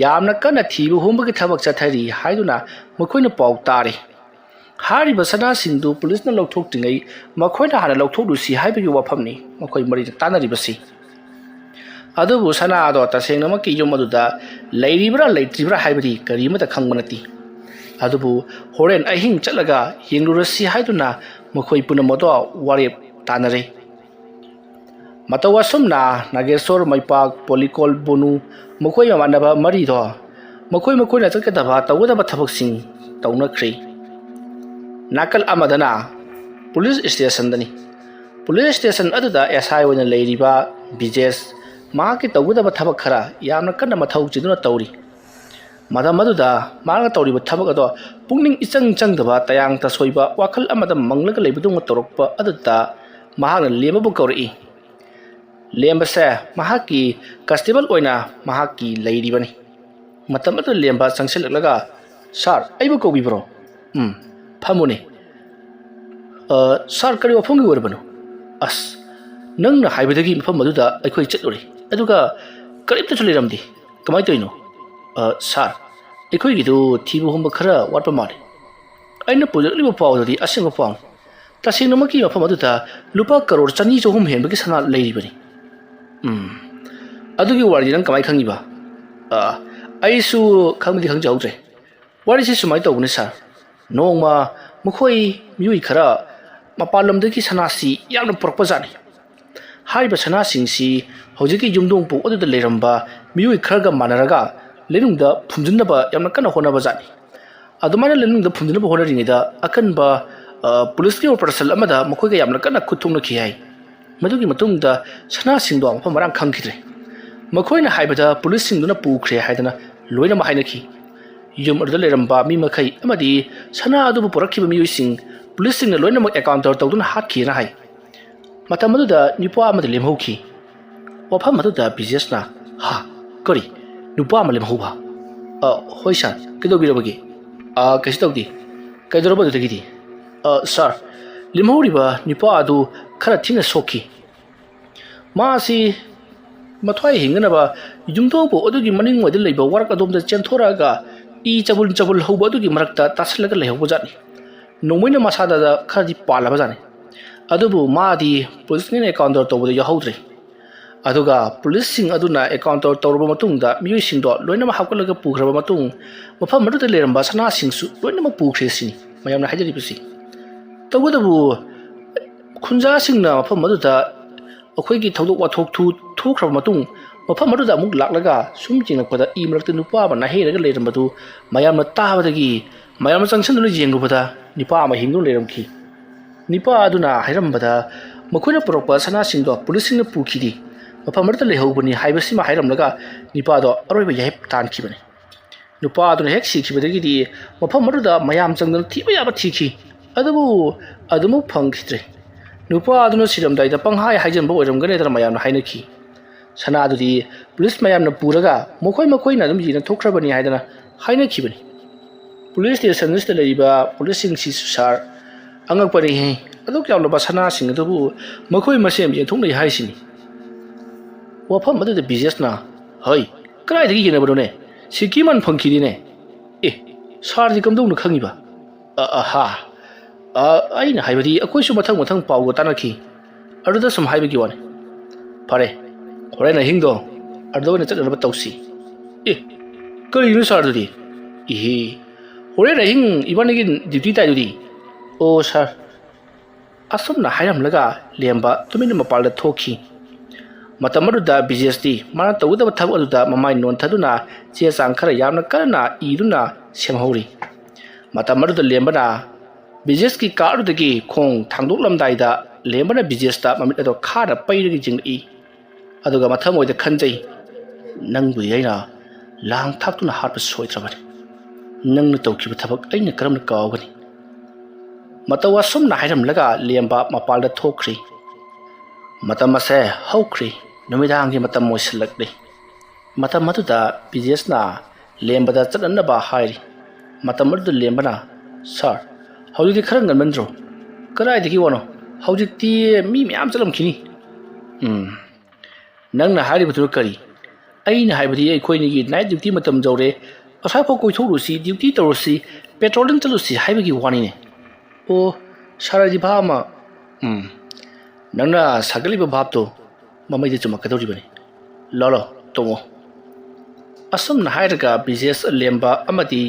ꯌꯥꯝꯅ ꯀꯟꯅ ꯊꯤꯕ ꯍꯨꯝꯕꯒꯤ ꯊꯕꯛ ꯆꯠꯊꯔꯤ ꯍꯥꯏꯗꯨꯅ ꯃꯈꯣꯏꯅ ꯄꯥꯎ ꯇꯥꯔꯦ꯫ ꯍꯥꯏꯔꯤꯕ ꯁꯅꯥꯁꯤꯡꯗꯨ ꯄꯨꯂꯤꯁꯅ ꯂꯧꯊꯣꯛꯇ꯭ꯔꯤꯉꯩ ꯃꯈꯣꯏꯅ ꯍꯥꯟꯅ ꯂꯧꯊꯣꯛꯂꯨꯁꯤ ꯍꯥꯏꯕꯒꯤ ꯋꯥꯐꯝꯅꯤ ꯃꯈꯣꯏ ꯃꯔꯤꯅ ꯇꯥꯟꯅꯔꯤꯕꯁꯤ꯫ ꯑꯗꯨꯕꯨ ꯁꯅꯥ ꯑꯗꯣ ꯇꯁꯦꯡꯅꯃꯛꯀꯤ ꯌꯨꯝ ꯑꯗꯨꯗ ꯂꯩꯔꯤꯕ꯭ꯔꯥ ꯂꯩꯇ꯭ꯔꯤꯕ꯭ꯔꯥ ꯍꯥꯏꯕꯗꯤ ꯀꯔꯤꯃꯠꯇ ꯈꯪꯕ ꯅꯠꯇꯦ꯫ ꯑꯗꯨꯕꯨ ꯍꯣꯔꯦꯟ ꯑꯍꯤꯡ ꯆꯠꯂꯒ ꯌꯦꯡꯂꯨꯔꯁꯤ ꯍꯥꯏꯗꯨꯅ ꯃꯈꯣꯏ ꯄꯨꯝꯅꯃꯛꯇꯣ ꯋꯥꯔꯦꯞ ꯇꯥꯟꯅꯔꯦ꯫ ꯃꯇꯧ ꯑꯁꯨꯝꯅ ꯅꯥꯒꯦꯁꯣꯔ, ꯃꯩꯄꯥꯛ, ꯄꯣꯂꯤꯀꯣꯜ, ꯕꯣꯅꯨ, ꯃꯈꯣꯏ ꯃꯃꯥꯟꯅꯕ ꯃꯔꯤꯗꯣ ꯃꯈꯣꯏ ꯃꯈꯣꯏꯅ ꯆꯠꯀꯗꯕ ꯇꯧꯒꯗꯕ ꯊꯕꯛꯁꯤꯡ ꯇꯧꯅꯈ꯭ꯔꯦ꯫ ꯅꯥꯀꯜ ꯑꯃꯗꯅ ꯄꯨꯂꯤꯁ ꯁ꯭ꯇꯦꯁꯟꯗꯅꯤ꯫ ꯄꯨꯂꯤꯁ ꯁ꯭ꯇꯦꯁꯟ ꯑꯗꯨꯗ ꯑꯦꯁ ꯑꯥꯏ ꯑꯣꯏꯅ ꯂꯩꯔꯤꯕ ꯕꯤꯖꯦꯁ ꯃꯍꯥꯛꯀꯤ ꯇꯧꯒꯗꯕ ꯊꯕꯛ ꯈꯔ ꯌꯥꯝꯅ ꯀꯟꯅ ꯃꯊꯧ ꯆꯤꯟꯗꯨꯅ ꯇꯧꯔꯤ꯫ ꯃꯇꯝ ꯑꯗꯨꯗ ꯃꯍꯥꯛꯅ ꯇꯧꯔꯤꯕ ꯊꯕꯛ ꯑꯗꯣ ꯄꯨꯛꯅꯤꯡ ꯏꯆꯪ ꯆꯪꯗꯕ, ꯇꯌꯥꯡ ꯇꯁꯣꯏꯕ, ꯋꯥꯈꯜ ꯑꯃꯗ ꯃꯪꯂꯒ ꯂꯩꯕꯗꯧꯅ ꯇꯧꯔꯛꯄ ꯑꯗꯨꯗ ꯃꯍꯥꯛꯅ ꯂꯦꯝꯕꯕꯨ ꯀꯧꯔꯛꯏ꯫ ꯂꯦꯝꯕꯁꯦ ꯃꯍꯥꯛꯀꯤ ꯀꯟꯁꯇꯦꯕꯜ ꯑꯣꯏꯅ ꯃꯍꯥꯛꯀꯤ ꯂꯩꯔꯤꯕꯅꯤ꯫ ꯃꯇꯝ ꯑꯗꯨꯗ ꯂꯦꯝꯕ ꯆꯪꯁꯤꯜꯂꯛꯂꯒ, "ꯁꯥꯔ, ꯑꯩꯕꯨ ꯀꯧꯕꯤꯕ꯭ꯔꯣ?" "ꯎꯝ, ꯐꯝꯃꯨꯅꯦ꯫" "ꯑ, ꯁꯥꯔ, ꯀꯔꯤ ꯋꯥꯐꯝꯒꯤ ꯑꯣꯏꯔꯕꯅꯣ?" "ꯑꯁ, ꯅꯪꯅ ꯍꯥꯏꯕꯗꯒꯤ ꯃꯐꯝ ꯑꯗꯨꯗ ꯑꯩꯈꯣꯏ ꯆꯠꯂꯨꯔꯦ, ꯑꯗꯨꯒ ꯀꯔꯤꯝꯇꯁꯨ ꯂꯩꯔꯝꯗꯦ꯫ ꯀꯃꯥꯏꯅ ꯇꯧꯔꯤꯅꯣ?" "ꯑ, ꯁꯥꯔ, ꯑꯩꯈꯣꯏꯒꯤꯗꯨ ꯊꯤꯕ ꯍꯨꯝꯕ ꯈꯔ ꯋꯥꯠꯄ ꯃꯥꯜꯂꯤ꯫ ꯑꯩꯅ ꯄꯨꯖꯔꯛꯂꯤꯕ ꯄꯥꯎꯗꯨꯗꯤ ꯑꯁꯦꯡꯕ ꯄꯥꯎꯅꯤ꯫ ꯇꯁꯦꯡꯅꯃꯛꯀꯤ ꯃꯐꯝ ꯑꯗꯨꯗ ꯂꯨꯄꯥ ꯀꯔꯣꯔ ꯆꯅꯤ ꯆꯍꯨꯝ ꯍꯦꯟꯕꯒꯤ ꯁꯅꯥ ꯂꯩꯔꯤꯕꯅꯤ꯫" "ꯎꯝ, ꯑꯗꯨꯒꯤ ꯋꯥꯔꯤꯗꯤ ꯅꯪ ꯀꯃꯥꯏꯅ ꯈꯪꯉꯤꯕ?" "ꯑ, ꯑꯩꯁꯨ ꯈꯪꯕꯗꯤ ꯈꯪꯖꯍꯧꯗ꯭ꯔꯦ꯫ ꯋꯥꯔꯤꯁꯤ ꯁꯨꯃꯥꯏꯅ ꯇꯧꯕꯅꯤ ꯁꯥꯔ꯫ ꯅꯣꯡꯃ ꯃꯈꯣꯏ ꯃꯤꯑꯣꯏ ꯈꯔ ꯃꯄꯥꯟ ꯂꯝꯗꯒꯤ ꯁꯅꯥꯁꯤ ꯌꯥꯝꯅ ꯄꯨꯔꯛꯄ ꯖꯥꯠꯅꯤ꯫ ꯍꯥꯏꯔꯤꯕ ꯁꯅꯥꯁꯤꯡꯁꯤ ꯍꯧꯖꯤꯛꯀꯤ ꯌꯨꯝꯊꯣꯡ ꯄꯣꯛ ꯑꯗꯨꯗ ꯂꯩꯔꯝꯕ ꯃꯤꯑꯣꯏ ꯈꯔꯒ ꯃꯥꯟꯅꯔꯒ ꯂꯩꯅꯨꯡꯗ ꯐꯨꯝꯖꯤꯟꯅꯕ ꯌꯥꯝꯅ ꯀꯟꯅ ꯍꯣꯠꯅꯕ ꯖꯥꯠꯅꯤ꯫ ꯑꯗꯨꯃꯥꯏꯅ ꯂꯩꯅꯨꯡꯗ ꯐꯨꯝꯖꯤꯟꯅꯕ ꯍꯣꯠꯅꯔꯤꯉꯩꯗ ꯑꯀꯟꯕ, ꯑ, ꯄꯨꯂꯤꯁꯀꯤ ꯑꯣꯄꯔꯦꯁꯟ ꯑꯃꯗ ꯃꯈꯣꯏꯒ ꯌꯥꯝꯅ ꯀꯟꯅ ꯈꯨꯠ ꯊꯣꯛꯅꯈꯤ ꯍꯥꯏ꯫ ꯃꯗꯨꯒꯤ ꯃꯇꯨꯡꯗ ꯁꯅꯥꯁꯤꯡꯗꯣ ꯃꯐꯝ ꯃꯔꯥꯡ ꯈꯪꯈꯤꯗ꯭ꯔꯦ꯫ ꯃꯈꯣꯏꯅ ꯍꯥꯏꯕꯗ ꯄꯨꯂꯤꯁꯁꯤꯡꯗꯨꯅ ꯄꯨꯈ꯭ꯔꯦ ꯍꯥꯏꯗꯅ ꯂꯣꯏꯅꯃꯛ ꯍꯥꯏꯅꯈꯤ꯫ ꯌꯨꯝ ꯑꯗꯨꯗ ꯂꯩꯔꯝꯕ ꯃꯤ ꯃꯈꯩ ꯑꯃꯗꯤ ꯁꯅꯥ ꯑꯗꯨꯕꯨ ꯄꯨꯔꯛꯈꯤꯕ ꯃꯤꯑꯣꯏꯁꯤꯡ ꯄꯨꯂꯤꯁꯁꯤꯡꯅ ꯂꯣꯏꯅꯃꯛ ꯑꯦꯟꯀꯥꯎꯟꯇꯔ ꯇꯧꯗꯨꯅ ꯍꯥꯠꯈꯤꯑꯅ ꯍꯥꯏ꯫ ꯃꯇꯝ ꯑꯗꯨꯗ ꯅꯨꯄꯥ ꯑꯃꯗꯤ ꯂꯦꯝꯍꯧꯈꯤ꯫ ꯋꯥꯐꯝ ꯑꯗꯨꯗ ꯕꯤꯖꯦꯁꯅ, "ꯍꯥ? ꯀꯔꯤ? ꯅꯨꯄꯥ ꯑꯃ ꯂꯦꯝꯍꯧꯕ?" "ꯑ, ꯍꯣꯏ ꯁꯥꯔ, ꯀꯩꯗꯧꯕꯤꯔꯕꯒꯦ?" "ꯑ, ꯀꯩꯁꯨ ꯇꯧꯗꯦ꯫ ꯀꯩꯗꯧꯔꯕ ꯑꯗꯨꯗꯒꯤꯗꯤ?" "ꯑ, ꯁꯥꯔ, ꯂꯦꯝꯍꯧꯔꯤꯕ ꯅꯨꯄꯥ ꯑꯗꯨ ꯈꯔ ꯊꯤꯅ ꯁꯣꯛꯈꯤ꯫ ꯃꯥꯁꯤ ꯃꯊ꯭ꯋꯥꯏ ꯍꯤꯡꯅꯅꯕ ꯌꯨꯝꯊꯣꯡ ꯄꯣꯛ ꯑꯗꯨꯒꯤ ꯃꯅꯤꯡꯋꯥꯏꯗ ꯂꯩꯕ ꯋꯥꯔꯛ ꯑꯗꯣꯝꯗ ꯆꯦꯟꯊꯣꯔꯛꯑꯒ ꯏ ꯆꯕꯨꯜ ꯆꯕꯨꯜ ꯍꯧꯕ ꯑꯗꯨꯒꯤ ꯃꯔꯛꯇ ꯇꯥꯁꯜꯂꯒ ꯂꯩꯍꯧꯕꯖꯥꯠꯅꯤ꯫ ꯅꯣꯡꯃꯩꯅ ꯃꯁꯥꯗ ꯈꯔꯗꯤ ꯄꯥꯜꯂꯕꯖꯥꯠꯅꯤ꯫ ꯑꯗꯨꯕꯨ ꯃꯥꯗꯤ ꯄꯨꯂꯤꯁꯅ ꯑꯦꯟꯀꯥꯎꯟꯇꯔ ꯇꯧꯕꯗ ꯌꯥꯎꯍꯧꯗ꯭ꯔꯦ꯫ ꯑꯗꯨꯒ ꯄꯨꯂꯤꯁꯁꯤꯡ ꯑꯗꯨꯅ ꯑꯦꯟꯀꯥꯎꯟꯇꯔ ꯇꯧꯔꯕ ꯃꯇꯨꯡꯗ ꯃꯤꯑꯣꯏꯁꯤꯡꯗꯣ ꯂꯣꯏꯅꯃꯛ ꯍꯥꯞꯀꯠꯂꯒ ꯄꯨꯈ꯭ꯔꯕ ꯃꯇꯨꯡ, ꯃꯐꯝ ꯑꯗꯨꯗ ꯂꯩꯔꯝꯕ ꯁꯅꯥꯁꯤꯡꯁꯨ ꯂꯣꯏꯅꯃꯛ ꯄꯨꯈ꯭ꯔꯦ ꯁꯤꯅꯤ ꯃꯌꯥꯝꯅ ꯍꯥꯏꯅꯔꯤꯕꯁꯤ꯫ ꯇꯧꯕꯇꯕꯨ ꯈꯨꯟꯖꯥꯁꯤꯡꯅ ꯃꯐꯝ ꯑꯗꯨꯗ ꯑꯩꯈꯣꯏꯒꯤ ꯊꯧꯗꯣꯛ ꯋꯥꯊꯣꯛ ꯊꯨ-, ꯊꯣꯛꯈ꯭ꯔꯕ ꯃꯇꯨꯡ, ꯃꯐꯝ ꯑꯗꯨꯗ ꯑꯃꯨꯛ ꯂꯥꯛꯂꯒ ꯁꯨꯝ ꯌꯦꯡꯂꯛꯄꯗ ꯏ ꯃꯔꯛꯇ ꯅꯨꯄꯥ ꯑꯃ ꯅꯥꯍꯩꯔꯒ ꯂꯩꯔꯝꯕꯗꯨ ꯃꯌꯥꯝꯅ ꯇꯥꯕꯗꯒꯤ ꯃꯌꯥꯝꯅ ꯆꯪꯁꯤꯟꯗꯨꯅ ꯌꯦꯡꯂꯨꯕꯗ ꯅꯤꯄꯥ ꯑꯃ ꯍꯤꯡꯗꯨꯅ ꯂꯩꯔꯝꯈꯤ꯫ ꯅꯤꯄꯥ ꯑꯗꯨꯅ ꯍꯥꯏꯔꯝꯕꯗ, ꯃꯈꯣꯏꯅ ꯄꯨꯔꯛꯄ ꯁꯅꯥꯁꯤꯡꯗꯣ ꯄꯨꯂꯤꯁꯁꯤꯡꯅ ꯄꯨꯈꯤꯗꯦ, ꯃꯐꯝ ꯑꯗꯨꯗ ꯂꯩꯍꯧꯕꯅꯤ ꯍꯥꯏꯕꯁꯤꯃ ꯍꯥꯏꯔꯝꯂꯒ ꯅꯤꯄꯥꯗꯣ ꯑꯔꯣꯏꯕ ꯌꯥꯍꯤꯞ ꯇꯥꯟꯈꯤꯕꯅꯤ꯫ ꯅꯨꯄꯥ ꯑꯗꯨꯅ ꯍꯦꯛ ꯁꯤꯈꯤꯕꯗꯒꯤꯗꯤ ꯃꯐꯝ ꯑꯗꯨꯗ ꯃꯌꯥꯝ ꯆꯪꯗꯅ ꯊꯤꯕ ꯌꯥꯕ ꯊꯤꯈꯤ, ꯑꯗꯨꯕꯨ ꯑꯗꯨꯃꯛ ꯐꯪꯈꯤꯗ꯭ꯔꯦ꯫ ꯅꯨꯄꯥ ꯑꯗꯨꯅ ꯁꯤꯔꯝꯗꯥꯏꯗ ꯄꯪꯍꯥꯏ ꯍꯥꯏꯖꯟꯕ ꯑꯣꯏꯔꯝꯒꯅꯤꯗꯅ ꯃꯌꯥꯝꯅ ꯍꯥꯏꯅꯈꯤ꯫ ꯁꯅꯥꯗꯨꯗꯤ ꯄꯨꯂꯤꯁ ꯃꯌꯥꯝꯅ ꯄꯨꯔꯒ ꯃꯈꯣꯏ ꯃꯈꯣꯏꯅ ꯑꯗꯨꯝ ꯌꯦꯟꯅ ꯊꯣꯛꯈ꯭ꯔꯕꯅꯤ ꯍꯥꯏꯗꯅ ꯍꯥꯏꯅꯈꯤꯕꯅꯤ꯫ ꯄꯨꯂꯤꯁ ꯁ꯭ꯇꯦꯁꯟ ꯑꯁꯤꯗ ꯂꯩꯔꯤꯕ ꯄꯨꯂꯤꯁꯁꯤꯡꯁꯤꯁꯨ, ꯁꯥꯔ, ꯑꯉꯛꯄꯅꯤꯍꯦ, ꯑꯗꯨꯛ ꯌꯥꯝꯂꯕ ꯁꯅꯥꯁꯤꯡ ꯑꯗꯨꯕꯨ ꯃꯈꯣꯏ ꯃꯁꯦꯟ ꯌꯦꯟꯊꯣꯛꯅꯩ ꯍꯥꯏꯁꯤꯅꯤ꯫ ꯋꯥꯐꯝ ꯑꯗꯨꯗ ꯕꯤꯖꯦꯁꯅ, "ꯍꯩ, ꯀꯗꯥꯏꯗꯒꯤ ꯌꯦꯟꯅꯕꯅꯣꯅꯦ? ꯁꯤꯀꯤ ꯃꯟ ꯐꯪꯈꯤꯗꯦꯅꯦ꯫ ꯑꯦ, ꯁꯥꯔꯗꯤ ꯀꯝꯗꯧꯅ ꯈꯪꯉꯤꯕ?" "ꯑ, ꯑꯍꯥ꯫ ꯑ, ꯑꯩꯅ ꯍꯥꯏꯕꯗꯤ ꯑꯩꯈꯣꯏꯁꯨ ꯃꯊꯪ ꯃꯊꯪ ꯄꯥꯎꯗꯣ ꯇꯥꯟꯅꯈꯤ꯫ ꯑꯗꯨꯗ ꯁꯨꯝ ꯍꯥꯏꯕꯒꯤ ꯋꯥꯅꯤ꯫" "ꯐꯔꯦ, ꯍꯣꯔꯦꯟ ꯑꯍꯤꯡꯗꯣ ꯑꯗꯨꯗ ꯑꯣꯏꯅ ꯆꯠꯅꯅꯕ ꯇꯧꯁꯤ꯫" "ꯑꯦ, ꯀꯔꯤꯒꯤꯅꯣ ꯁꯥꯔꯗꯨꯗꯤ?" "ꯏꯍꯦ, ꯍꯣꯔꯦꯟ ꯑꯍꯤꯡ ꯏꯕꯥꯅꯤꯒꯤ ꯗ꯭ꯌꯨꯇꯤ ꯇꯥꯏꯗꯨꯗꯤ꯫" "ꯑꯣ ꯁꯥꯔ꯫" ꯑꯁꯨꯝꯅ ꯍꯥꯏꯔꯝꯂꯒ ꯂꯦꯝꯕ ꯇꯨꯃꯤꯟꯅ ꯃꯄꯥꯟꯗ ꯊꯣꯛꯈꯤ꯫ ꯃꯇꯝ ꯑꯗꯨꯗ ꯕꯤꯖꯦꯁꯇꯤ ꯃꯥꯅ ꯇꯧꯒꯗꯕ ꯊꯕꯛ ꯑꯗꯨꯗ ꯃꯃꯥꯏ ꯅꯣꯟꯊꯗꯨꯅ ꯆꯦ ꯆꯥꯡ ꯈꯔ ꯌꯥꯝꯅ ꯀꯟꯅ ꯏꯗꯨꯅ ꯁꯦꯝꯍꯧꯔꯤ꯫ ꯃꯇꯝ ꯑꯗꯨꯗ ꯂꯦꯝꯕꯅ ꯕꯤꯖꯦꯁꯀꯤ ꯀꯥ ꯑꯗꯨꯗꯒꯤ ꯈꯣꯡ ꯊꯥꯡꯗꯣꯛꯂꯝꯗꯥꯏꯗ ꯂꯦꯝꯕꯅ ꯕꯤꯖꯦꯁꯇ ꯃꯃꯤꯠ ꯑꯗꯨ ꯈꯥꯅ ꯄꯩꯔꯒ ꯌꯦꯡꯂꯛꯏ꯫ ꯑꯗꯨꯒ ꯃꯊꯃꯣꯏꯗ ꯈꯟꯖꯩ, "ꯅꯪꯕꯨꯗꯤ ꯑꯩꯅ ꯂꯥꯡ ꯊꯥꯛꯇꯨꯅ ꯍꯥꯠꯄ ꯁꯣꯏꯗ꯭ꯔꯕꯅꯤ꯫ ꯅꯪꯅ ꯇꯧꯈꯤꯕ ꯊꯕꯛ ꯑꯩꯅ ꯀꯔꯝꯅ ꯀꯥꯎꯒꯅꯤ?" ꯃꯇꯧ ꯑꯁꯨꯝꯅ ꯍꯥꯏꯔꯝꯂꯒ ꯂꯦꯝꯕ ꯃꯄꯥꯟꯗ ꯊꯣꯛꯈ꯭ꯔꯤ꯫ ꯃꯇꯝ ꯑꯁꯦ ꯍꯧꯈ꯭ꯔꯤ꯫ ꯅꯨꯃꯤꯗꯥꯡꯒꯤ ꯃꯇꯝ ꯑꯣꯏꯁꯤꯜꯂꯛꯂꯤ꯫ ꯃꯇꯝ ꯑꯗꯨꯗ ꯕꯤꯖꯦꯁꯅ ꯂꯦꯝꯕꯗ ꯆꯠꯅꯅꯕ ꯍꯥꯏꯔꯤ꯫ ꯃꯇꯝ ꯑꯗꯨꯗ ꯂꯦꯝꯕꯅ, "ꯁꯥꯔ, ꯍꯧꯖꯤꯛꯇꯤ ꯈꯔ ꯉꯟꯃꯟꯗ꯭ꯔꯣ?" "ꯀꯗꯥꯏꯗꯒꯤ ꯋꯥꯅꯣ? ꯍꯧꯖꯤꯛꯇꯤ ꯃꯤ ꯃꯌꯥꯝ ꯆꯠꯂꯝꯈꯤꯅꯤ꯫" "ꯎꯝ, ꯅꯪꯅ ꯍꯥꯏꯔꯤꯕꯗꯨ ꯀꯔꯤ?" "ꯑꯩꯅ ꯍꯥꯏꯕꯗꯤ ꯑꯩꯈꯣꯏꯅꯤꯒꯤ ꯅꯥꯏꯠ ꯗ꯭ꯌꯨꯇꯤ ꯃꯇꯝ ꯌꯧꯔꯦ, ꯑꯁ꯭ꯋꯥꯏꯐꯥꯎ ꯀꯣꯏꯊꯣꯛꯂꯨꯁꯤ, ꯗ꯭ꯌꯨꯇꯤ ꯇꯧꯔꯨꯁꯤ, ꯄꯦꯇ꯭ꯔꯣꯂꯤꯡ ꯆꯠꯂꯨꯁꯤ ꯍꯥꯏꯕꯒꯤ ꯋꯥꯅꯤꯅꯦ꯫" "ꯑꯣ, ꯁꯥꯔ, ꯑꯩꯗꯤ ꯚꯥꯞ ꯑꯃ꯫" "ꯎꯝ, ꯅꯪꯅ ꯁꯥꯒꯠꯂꯤꯕ ꯚꯥꯞꯇꯣ ꯃꯃꯩꯗ ꯆꯨꯝꯃꯛꯀꯗꯧꯔꯤꯕꯅꯤ꯫ ꯂꯥꯛꯂꯣ, ꯇꯣꯡꯉꯣ꯫" ꯑꯁꯨꯝꯅ ꯍꯥꯏꯔꯒ ꯕꯤꯖꯦꯁ, ꯂꯦꯝꯕ ꯑꯃꯗꯤ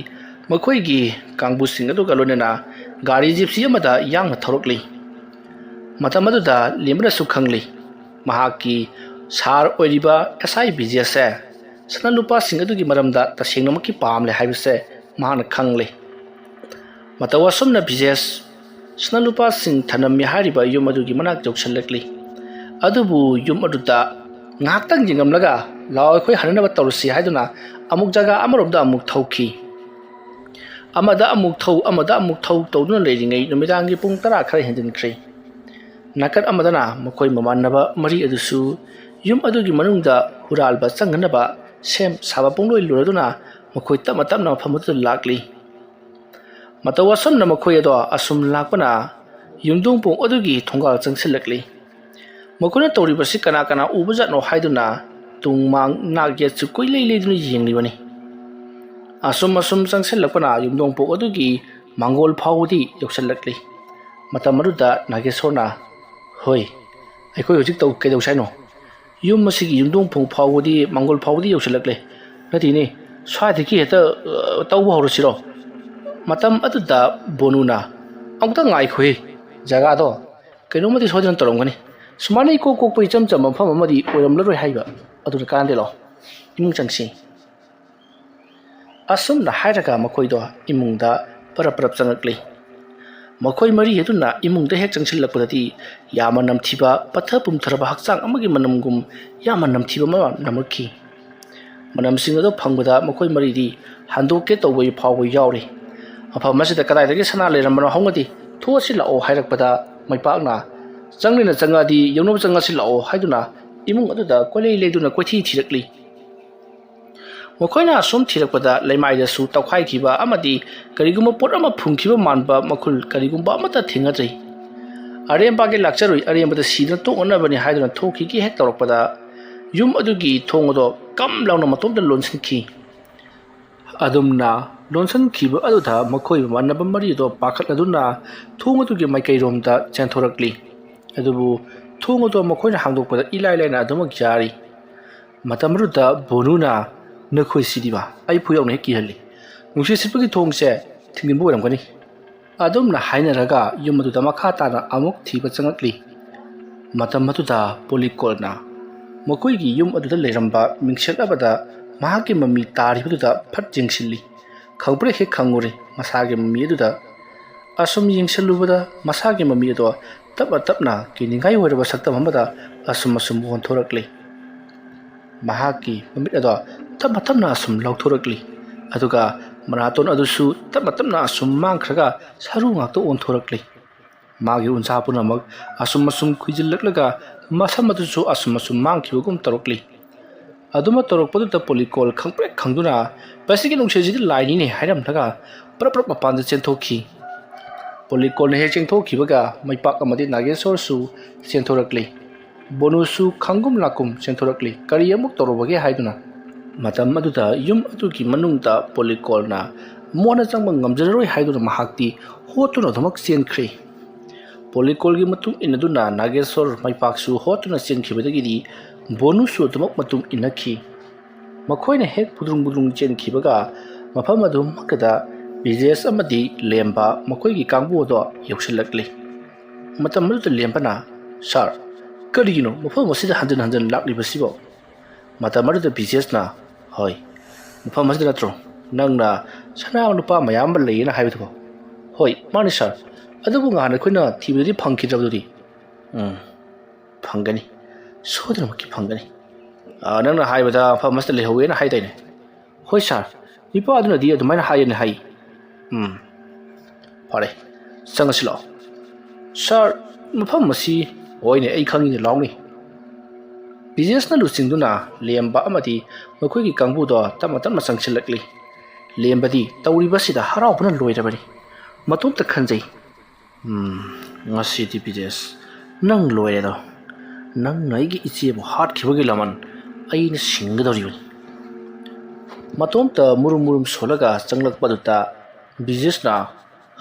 ꯃꯈꯣꯏꯒꯤ ꯀꯥꯡꯕꯨꯁꯤꯡ ꯑꯗꯨꯒ ꯂꯣꯏꯅꯅ ꯒꯥꯔꯤ ꯖꯤꯞꯁꯤ ꯑꯃꯗ ꯌꯥꯡꯅ ꯊꯧꯔꯛꯂꯤ꯫ ꯃꯇꯝ ꯑꯗꯨꯗ ꯂꯦꯝꯕꯅꯁꯨ ꯈꯪꯂꯤ, ꯃꯍꯥꯛꯀꯤ ꯁꯥꯔ ꯑꯣꯏꯔꯤꯕ ꯑꯦꯁ ꯑꯥꯏ ꯕꯤꯖꯦꯁꯁꯦ ꯁꯅꯥ ꯂꯨꯄꯥꯁꯤꯡ ꯑꯗꯨꯒꯤ ꯃꯔꯝꯗ ꯇꯁꯦꯡꯅꯃꯛꯀꯤ ꯄꯥꯝꯂꯦ ꯍꯥꯏꯕꯁꯦ ꯃꯍꯥꯛꯅ ꯈꯪꯂꯦ꯫ ꯃꯇꯧ ꯑꯁꯨꯝꯅ ꯕꯤꯖꯦꯁ ꯁꯅꯥ ꯂꯨꯄꯥꯁꯤꯡ ꯊꯅꯝꯃꯤ ꯍꯥꯏꯔꯤꯕ ꯌꯨꯝ ꯑꯗꯨꯒꯤ ꯃꯅꯥꯛ ꯌꯧꯁꯤꯜꯂꯛꯂꯤ꯫ ꯑꯗꯨꯕꯨ ꯌꯨꯝ ꯑꯗꯨꯗ ꯉꯥꯏꯍꯥꯛꯇꯪ ꯌꯦꯡꯂꯝꯂꯒ "ꯂꯥꯛꯑꯣ, ꯑꯩꯈꯣꯏ ꯍꯟꯅꯅꯕ ꯇꯧꯔꯁꯤ" ꯍꯥꯏꯗꯨꯅ ꯑꯃꯨꯛ ꯖꯒꯥ ꯑꯃꯔꯣꯝꯗ ꯑꯃꯨꯛ ꯊꯧꯈꯤ꯫ ꯑꯃꯗ ꯑꯃꯨꯛ ꯊꯧ, ꯑꯃꯗ ꯑꯃꯨꯛ ꯊꯧ ꯇꯧꯗꯨꯅ ꯂꯩꯔꯤꯉꯩ ꯅꯨꯃꯤꯗꯥꯡꯒꯤ ꯄꯨꯡ ꯇꯔꯥ ꯈꯔ ꯍꯦꯟꯖꯤꯟꯈ꯭ꯔꯦ꯫ ꯅꯥꯀꯟ ꯑꯃꯗꯅ ꯃꯈꯣꯏ ꯃꯃꯥꯟꯅꯕ ꯃꯔꯤ ꯑꯗꯨꯁꯨ ꯌꯨꯝ ꯑꯗꯨꯒꯤ ꯃꯅꯨꯡꯗ ꯍꯨꯔꯥꯜꯕ ꯆꯪꯅꯅꯕ ꯁꯦꯝ ꯁꯥꯕ ꯄꯨꯡꯂꯣꯏ ꯂꯣꯏꯔꯗꯨꯅ ꯃꯈꯣꯏ ꯇꯞꯅ ꯇꯞꯅ ꯃꯐꯝ ꯑꯗꯨꯗ ꯂꯥꯛꯂꯤ꯫ ꯃꯇꯧ ꯑꯁꯨꯝꯅ ꯃꯈꯣꯏ ꯑꯗꯣ ꯑꯁꯨꯝ ꯂꯥꯛꯄꯅ ꯌꯨꯝꯊꯣꯡ ꯄꯣꯛ ꯑꯗꯨꯒꯤ ꯊꯣꯡꯒꯥꯜ ꯆꯪꯁꯤꯜꯂꯛꯂꯤ꯫ ꯃꯈꯣꯏꯅ ꯇꯧꯔꯤꯕꯁꯤ ꯀꯅꯥ ꯀꯅꯥ ꯎꯕꯖꯥꯠꯅꯣ ꯍꯥꯏꯗꯨꯅ ꯇꯨꯡ ꯃꯥꯡ ꯅꯥꯛ ꯌꯦꯠꯁꯨ ꯀꯣꯏꯂꯩ ꯂꯩꯗꯨꯅ ꯌꯦꯡꯂꯤꯕꯅꯤ꯫ ꯑꯁꯨꯝ ꯑꯁꯨꯝ ꯆꯪꯁꯤꯜꯂꯛꯄꯅ ꯌꯨꯝꯊꯣꯡ ꯄꯣꯛ ꯑꯗꯨꯒꯤ ꯃꯥꯡꯒꯣꯜ ꯐꯥꯎꯕꯗꯤ ꯌꯧꯁꯤꯜꯂꯛꯂꯤ꯫ ꯃꯇꯝ ꯑꯗꯨꯗ ꯅꯥꯒꯦꯁꯣꯔꯅ, "ꯍꯣꯏ, ꯑꯩꯈꯣꯏ ꯍꯧꯖꯤꯛ ꯇꯧ-, ꯀꯩꯗꯧꯁꯦ ꯍꯥꯏꯅꯣ? ꯌꯨꯝ ꯑꯁꯤꯒꯤ ꯌꯨꯝꯊꯣꯡ ꯐꯥꯎ-, ꯐꯥꯎꯕꯗꯤ, ꯃꯥꯡꯒꯣꯜ ꯐꯥꯎꯕꯗꯤ ꯌꯧꯁꯤꯜꯂꯛꯂꯦ꯫ ꯅꯠꯇꯦꯅꯦ, ꯁ꯭ꯋꯥꯏꯗꯒꯤ ꯍꯦꯛꯇ, ꯑ, ꯇꯧꯕ ꯍꯧꯔꯁꯤꯔꯣ?" ꯃꯇꯝ ꯑꯗꯨꯗ ꯕꯣꯅꯨꯅ, "ꯑꯃꯨꯛꯇ ꯉꯥꯏꯈꯣꯍꯦ, ꯖꯒꯥꯗꯣ ꯀꯩꯅꯣꯝꯃꯗꯤ ꯁꯣꯏꯗꯅ ꯇꯧꯔꯝꯒꯅꯤ꯫ ꯁꯨꯃꯥꯏꯅ ꯏꯀꯣꯛ ꯀꯣꯛꯄ ꯏꯆꯝ ꯆꯝꯕ ꯃꯐꯝ ꯑꯃꯗꯤ ꯑꯣꯏꯔꯝꯂꯔꯣꯏ ꯍꯥꯏꯕ꯫ ꯑꯗꯨꯅ ꯀꯥꯟꯅꯗꯦ, ꯂꯥꯛꯑꯣ, ꯏꯃꯨꯡ ꯆꯪꯁꯤ꯫" ꯑꯁꯨꯝꯅ ꯍꯥꯏꯔꯒ ꯃꯈꯣꯏꯗꯣ ꯏꯃꯨꯡꯗ ꯄꯔꯞ ꯄꯔꯞ ꯆꯪꯉꯛꯂꯤ꯫ ꯃꯈꯣꯏ ꯃꯔꯤ ꯑꯗꯨꯅ ꯏꯃꯨꯡꯗ ꯍꯦꯛ ꯆꯪꯁꯤꯜꯂꯛꯄꯗꯗꯤ ꯌꯥꯝꯅ ꯅꯝꯊꯤꯕ, ꯄꯠꯊ ꯄꯨꯝꯊꯔꯕ ꯍꯛꯆꯥꯡ ꯑꯃꯒꯤ ꯃꯅꯝꯒꯨꯝ ꯌꯥꯝꯅ ꯅꯝꯊꯤꯕ ꯑꯃ ꯅꯝꯂꯛꯈꯤ꯫ ꯃꯅꯝꯁꯤꯡ ꯑꯗꯨ ꯐꯪꯕꯗ ꯃꯈꯣꯏ ꯃꯔꯤꯗꯤ ꯍꯟꯗꯣꯛꯀꯦ ꯇꯧꯕ ꯐꯥꯎꯕ ꯌꯥꯎꯔꯤ꯫ ꯃꯐꯝ ꯑꯁꯤꯗ ꯀꯗꯥꯏꯗꯒꯤ ꯁꯅꯥ ꯂꯩꯔꯝꯕꯅꯣ ꯍꯪꯉꯗꯤ, "ꯊꯣꯛꯑꯁꯤ ꯂꯥꯛꯑꯣ" ꯍꯥꯏꯔꯛꯄꯗ ꯃꯩꯄꯥꯛꯅ, "ꯆꯪꯅꯤꯅ ꯆꯪꯉꯛꯑꯗꯤ ꯌꯧꯅꯕ ꯆꯪꯉꯁꯤ ꯂꯥꯛꯑꯣ" ꯍꯥꯏꯗꯨꯅ ꯏꯃꯨꯡ ꯑꯗꯨꯗ ꯀꯣꯏꯂꯩ ꯂꯩꯗꯨꯅ ꯀꯣꯏꯊꯤ ꯊꯤꯔꯛꯂꯤ꯫ ꯃꯈꯣꯏꯅ ꯑꯁꯨꯝ ꯊꯤꯔꯛꯄꯗ ꯂꯩꯃꯥꯏꯗꯁꯨ ꯇꯧꯈꯥꯏꯈꯤꯕ ꯑꯃꯗꯤ ꯀꯔꯤꯒꯨꯝꯕ ꯄꯣꯠ ꯑꯃ ꯐꯨꯝꯈꯤꯕ ꯃꯥꯟꯕ ꯃꯈꯨꯜ ꯀꯔꯤꯒꯨꯝꯕ ꯑꯃꯠꯇ ꯊꯦꯡꯅꯗ꯭ꯔꯤ꯫ "ꯑꯔꯦꯝꯕꯒꯤ ꯂꯥꯛꯆꯔꯨꯏ, ꯑꯔꯦꯝꯕꯗ ꯁꯤꯗꯅ ꯇꯣꯛꯅꯅꯕꯅꯤ" ꯍꯥꯏꯗꯨꯅ ꯊꯣꯛꯈꯤꯒꯦ ꯍꯦꯛ ꯇꯧꯔꯛꯄꯗ ꯌꯨꯝ ꯑꯗꯨꯒꯤ ꯊꯣꯡ ꯑꯗꯣ ꯀꯝ ꯂꯥꯎꯅ ꯃꯇꯣꯝꯇ ꯂꯣꯟꯁꯤꯟꯈꯤ꯫ ꯑꯗꯨꯝꯅ ꯂꯣꯟꯁꯤꯟꯈꯤꯕ ꯑꯗꯨꯗ ꯃꯈꯣꯏ ꯃꯃꯥꯟꯅꯕ ꯃꯔꯤꯗꯣ ꯄꯥꯈꯠꯂꯗꯨꯅ ꯊꯣꯡ ꯑꯗꯨꯒꯤ ꯃꯥꯏꯀꯩꯔꯣꯝꯗ ꯆꯦꯟꯊꯣꯔꯛꯂꯤ꯫ ꯑꯗꯨꯕꯨ ꯊꯣꯡ ꯑꯗꯣ ꯃꯈꯣꯏꯅ ꯍꯥꯡꯗꯣꯛꯄꯗ ꯏꯂꯥꯏ ꯂꯥꯏꯅ ꯑꯗꯨꯃꯛ ꯌꯥꯔꯤ꯫ ꯃꯇꯝ ꯑꯗꯨꯗ ꯕꯣꯅꯨꯅ, "ꯅꯈꯣꯏ ꯁꯤꯗꯤꯕ, ꯑꯩ ꯐꯨ ꯌꯥꯎꯅ ꯍꯦꯛ ꯀꯤꯍꯜꯂꯤ꯫ ꯅꯨꯡꯁꯤꯠ ꯁꯤꯠꯄꯒꯤ ꯊꯣꯡꯁꯦ ꯊꯤꯡꯖꯤꯟꯕ ꯑꯣꯏꯔꯝꯒꯅꯤ꯫" ꯑꯗꯨꯝꯅ ꯍꯥꯏꯅꯔꯒ ꯌꯨꯝ ꯑꯗꯨꯗ ꯃꯈꯥ ꯇꯥꯅ ꯑꯃꯨꯛ ꯊꯤꯕ ꯆꯪꯉꯛꯂꯤ꯫ ꯃꯇꯝ ꯑꯗꯨꯗ ꯄꯣꯂꯤꯀꯣꯜꯅ ꯃꯈꯣꯏꯒꯤ ꯌꯨꯝ ꯑꯗꯨꯗ ꯂꯩꯔꯝꯕ ꯃꯤꯡꯁꯦꯜ ꯑꯃꯗ ꯃꯍꯥꯛꯀꯤ ꯃꯃꯤ ꯇꯥꯔꯤꯕꯗꯨꯗ ꯐꯠ ꯌꯦꯡꯁꯤꯜꯂꯤ꯫ ꯈꯪꯄ꯭ꯔꯦꯛ ꯍꯦꯛ ꯈꯪꯉꯨꯔꯦ ꯃꯁꯥꯒꯤ ꯃꯃꯤ ꯑꯗꯨꯗ ꯑꯁꯨꯝ ꯌꯦꯡꯁꯤꯜꯂꯨꯕꯗ ꯃꯁꯥꯒꯤ ꯃꯃꯤ ꯑꯗꯣ ꯇꯞꯅ ꯇꯞꯅ ꯀꯤꯅꯤꯡꯉꯥꯏ ꯑꯣꯏꯔꯕ ꯁꯛꯇꯝ ꯑꯃꯗ ꯑꯁꯨꯝ ꯑꯁꯨꯝ ꯑꯣꯟꯊꯣꯔꯛꯂꯤ꯫ ꯃꯍꯥꯛꯀꯤ ꯃꯃꯤꯠ ꯑꯗꯣ ꯇꯞꯅ ꯇꯞꯅ ꯑꯁꯨꯝ ꯂꯥꯎꯊꯣꯔꯛꯂꯤ꯫ ꯑꯗꯨꯒ ꯃꯅꯥꯇꯣꯟ ꯑꯗꯨꯁꯨ ꯇꯞꯅ ꯇꯞꯅ ꯑꯁꯨꯝ ꯃꯥꯡꯈ꯭ꯔꯒ ꯁꯔꯨ ꯉꯥꯛꯇ ꯑꯣꯟꯊꯣꯔꯛꯂꯤ꯫ ꯃꯥꯒꯤ ꯎꯟꯁꯥ ꯄꯨꯝꯅꯃꯛ ꯑꯁꯨꯝ ꯑꯁꯨꯝ ꯈꯨꯏꯖꯤꯜꯂꯛꯂꯒ ꯃꯁꯝ ꯑꯗꯨꯁꯨ ꯑꯁꯨꯝ ꯑꯁꯨꯝ ꯃꯥꯡꯈꯤꯕꯒꯨꯝ ꯇꯧꯔꯛꯂꯤ꯫ ꯑꯗꯨꯃ ꯇꯧꯔꯛꯄꯗꯨꯗ ꯄꯣꯂꯤꯀꯣꯜ ꯈꯪꯄ꯭ꯔꯦꯛ ꯈꯪꯗꯨꯅ, "ꯃꯁꯤꯒꯤ ꯅꯨꯡꯁꯤꯠꯁꯤꯗꯤ ꯂꯥꯏꯅꯤꯅꯦ" ꯍꯥꯏꯔꯝꯂꯒ ꯄ꯭ꯔꯞ ꯄ꯭ꯔꯞ ꯃꯄꯥꯟꯗ ꯆꯦꯟꯊꯣꯛꯈꯤ꯫ ꯄꯣꯂꯤꯀꯣꯜꯅ ꯍꯦꯛ ꯆꯦꯟꯊꯣꯛꯈꯤꯕꯒ ꯃꯩꯄꯥꯛ ꯑꯃꯗꯤ ꯅꯥꯒꯦꯁꯣꯔꯁꯨ ꯆꯦꯟꯊꯣꯔꯛꯂꯤ꯫ ꯕꯣꯅꯨꯁꯨ ꯈꯪꯒꯨꯝ ꯂꯥꯛꯀꯨꯝ ꯆꯦꯟꯊꯣꯔꯛꯂꯤ꯫ ꯀꯔꯤ ꯑꯃꯨꯛ ꯇꯧꯔꯨꯕꯒꯦ ꯍꯥꯏꯗꯨꯅ꯫ ꯃꯇꯝ ꯑꯗꯨꯗ ꯌꯨꯝ ꯑꯗꯨꯒꯤ ꯃꯅꯨꯡꯗ ꯄꯣꯂꯤꯀꯣꯜꯅ ꯃꯣꯟꯅ ꯆꯪꯕ ꯉꯝꯖꯔꯔꯣꯏ ꯍꯥꯏꯗꯨꯅ ꯃꯍꯥꯛꯇꯤ ꯍꯣꯠꯇꯨꯅ ꯑꯗꯨꯃꯛ ꯆꯦꯟꯈ꯭ꯔꯦ꯫ ꯄꯣꯂꯤꯀꯣꯜꯒꯤ ꯃꯇꯨꯡ ꯏꯟꯅꯗꯨꯅ ꯅꯥꯒꯦꯁꯣꯔ ꯃꯩꯄꯥꯛꯁꯨ ꯍꯣꯠꯇꯨꯅ ꯆꯦꯟꯈꯤꯕꯗꯒꯤꯗꯤ ꯕꯣꯅꯨꯁꯨ ꯑꯗꯨꯃꯛ ꯃꯇꯨꯡ ꯏꯟꯅꯈꯤ꯫ ꯃꯈꯣꯏꯅ ꯍꯦꯛ ꯄꯨꯗ꯭ꯔꯨꯡ ꯄꯨꯗ꯭ꯔꯨꯡ ꯆꯦꯟꯈꯤꯕꯒ ꯃꯐꯝ ꯑꯗꯨꯃꯛꯇꯗ ꯕꯤꯖꯦꯁ ꯑꯃꯗꯤ ꯂꯦꯝꯕ ꯃꯈꯣꯏꯒꯤ ꯀꯥꯡꯕꯨ ꯑꯗꯣ ꯌꯧꯁꯤꯜꯂꯛꯂꯤ꯫ ꯃꯇꯝ ꯑꯗꯨꯗ ꯂꯦꯝꯕꯅ, "ꯁꯥꯔ, ꯀꯔꯤꯒꯤꯅꯣ ꯃꯐꯝ ꯑꯁꯤꯗ ꯍꯟꯖꯤꯟ ꯍꯟꯖꯤꯟ ꯂꯥꯛꯂꯤꯕꯁꯤꯕꯣ?" ꯃꯇꯝ ꯑꯗꯨꯗ ꯕꯤꯖꯦꯁꯅ, "ꯍꯣꯏ, ꯃꯐꯝ ꯑꯁꯤꯗ ꯅꯠꯇ꯭ꯔꯣ ꯅꯪꯅ ꯁꯅꯥ ꯂꯨꯄꯥ ꯃꯌꯥꯝ ꯑꯃ ꯂꯩꯌꯦꯅ ꯍꯥꯏꯕꯗꯨꯕꯣ?" "ꯍꯣꯏ, ꯃꯥꯅꯤ ꯁꯥꯔ, ꯑꯗꯨꯕꯨ ꯉꯍꯥꯟ ꯑꯩꯈꯣꯏꯅ ꯊꯤꯕꯗꯗꯤ ꯐꯪꯈꯤꯗ꯭ꯔꯕꯗꯨꯗꯤ?" "ꯎꯝ, ꯐꯪꯒꯅꯤ, ꯁꯣꯏꯗꯅꯃꯛꯀꯤ ꯐꯪꯒꯅꯤ꯫ ꯑꯥ, ꯅꯪꯅ ꯍꯥꯏꯕꯗ ꯃꯐꯝ ꯑꯁꯤꯗ ꯂꯩꯍꯧꯋꯦꯅ ꯍꯥꯏꯗꯥꯏꯅꯦ?" "ꯍꯣꯏ ꯁꯥꯔ, ꯅꯨꯄꯥ ꯑꯗꯨꯅꯗꯤ ꯑꯗꯨꯃꯥꯏꯅ ꯍꯥꯏꯌꯦꯅ ꯍꯥꯏ꯫" "ꯎꯝ, ꯐꯔꯦ, ꯆꯪꯉꯁꯤ ꯂꯥꯛꯑꯣ꯫" "ꯁꯥꯔ, ꯃꯐꯝ ꯑꯁꯤ..." "ꯍꯣꯏꯅꯦ, ꯑꯩ ꯈꯪꯉꯤꯅꯦ, ꯂꯥꯎꯅꯦ꯫" ꯕꯤꯖꯦꯁꯅ ꯂꯨꯆꯤꯡꯗꯨꯅ ꯂꯦꯝꯕ ꯑꯃꯗꯤ ꯃꯈꯣꯏꯒꯤ ꯀꯥꯡꯕꯨꯗꯣ ꯇꯞꯅ ꯇꯞꯅ ꯆꯪꯁꯤꯜꯂꯛꯂꯤ꯫ ꯂꯦꯝꯕꯗꯤ ꯇꯧꯔꯤꯕꯁꯤꯗ ꯍꯔꯥꯎꯕꯅ ꯂꯣꯏꯔꯕꯅꯤ꯫ ꯃꯇꯣꯝꯇ ꯈꯟꯖꯩ, "ꯎꯝ, ꯉꯁꯤꯗꯤ ꯕꯤꯖꯦꯁ, ꯅꯪ ꯂꯣꯏꯔꯦꯗꯣ꯫ ꯅꯪꯅ ꯑꯩꯒꯤ ꯏꯆꯦꯕꯨ ꯍꯥꯠꯈꯤꯕꯒꯤ ꯂꯃꯟ ꯑꯩꯅ ꯁꯤꯡꯒꯗꯧꯔꯤꯕꯅꯤ꯫" ꯃꯇꯣꯝꯇ ꯃꯨꯔꯨꯝ ꯃꯨꯔꯨꯝ ꯁꯣꯜꯂꯒ ꯆꯪꯂꯛꯄꯗꯨꯗ ꯕꯤꯖꯦꯁꯅ,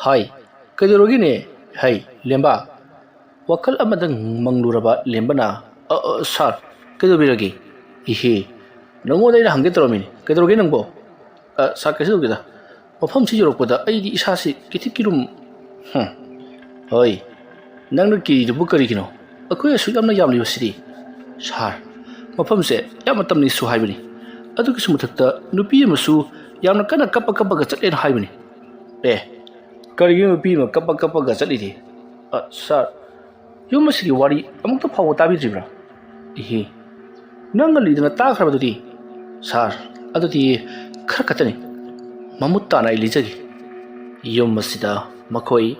"ꯍꯥꯏ, ꯀꯩꯗꯧꯔꯒꯦꯅꯦ? ꯍꯩ, ꯂꯦꯝꯕ?" ꯋꯥꯈꯜ ꯑꯃꯗ ꯃꯪꯂꯨꯔꯕ ꯂꯦꯝꯕꯅ, "ꯑ, ꯑ, ꯁꯥꯔ, ꯀꯩꯗꯧꯕꯤꯔꯒꯦ?" "ꯏꯍꯦ, ꯅꯪꯉꯣꯟꯗ ꯑꯩꯅ ꯍꯪꯒꯦ ꯇꯧꯔꯝꯃꯤꯅꯤ꯫ ꯀꯩꯗꯧꯔꯒꯦ ꯅꯪꯕꯣ?" "ꯑ, ꯁꯥꯔ, ꯀꯩꯁꯨ ꯇꯧꯗꯦꯗ꯫ ꯃꯐꯝꯁꯤ ꯌꯧꯔꯛꯄꯗ ꯑꯩꯗꯤ ꯏꯁꯥꯁꯤ ꯀꯤꯊꯤꯛ ꯀꯤꯔꯨꯝ..." "ꯍꯨꯝ, ꯍꯣꯏ, ꯅꯪꯅ ꯀꯤꯔꯤꯗꯨꯕꯨ ꯀꯔꯤꯒꯤꯅꯣ? ꯑꯩꯈꯣꯏ ꯑꯁꯨꯛ ꯌꯥꯝꯅ ꯌꯥꯝꯂꯤꯕꯁꯤꯗꯤ꯫" "ꯁꯥꯔ, ꯃꯐꯝꯁꯦ ꯌꯥꯝꯅ ꯇꯝꯅꯩꯁꯨ ꯍꯥꯏꯕꯅꯤ꯫ ꯑꯗꯨꯒꯤꯁꯨ ꯃꯊꯛꯇ ꯅꯨꯄꯤ ꯑꯃꯁꯨ ꯌꯥꯝꯅ ꯀꯟꯅ ꯀꯞꯄ ꯀꯞꯄꯒ ꯆꯠꯂꯦꯅ ꯍꯥꯏꯕꯅꯤ꯫" "ꯑꯦ, "ꯀꯔꯤꯒꯤꯅꯣ ꯅꯨꯄꯤ ꯑꯃ ꯀꯞꯄ ꯀꯞꯄꯒ ꯆꯠꯂꯤꯗꯤ?" "ꯑ, ꯁꯥꯔ, ꯌꯨꯝ ꯑꯁꯤꯒꯤ ꯋꯥꯔꯤ ꯑꯃꯨꯛꯇ ꯐꯥꯎꯕ ꯇꯥꯕꯤꯗ꯭ꯔꯤꯕ꯭ꯔꯥ?" "ꯏꯍꯤ, ꯅꯪ ꯂꯤꯗꯅ ꯇꯥꯈ꯭ꯔꯕꯗꯨꯗꯤ?" "ꯁꯥꯔ, ꯑꯗꯨꯗꯤ ꯈꯔ ꯈꯛꯇꯅꯤ, ꯃꯃꯨꯠ ꯇꯥꯅ ꯑꯩ ꯂꯤꯖꯒꯦ꯫ ꯌꯨꯝ ꯑꯁꯤꯗ ꯃꯈꯣꯏ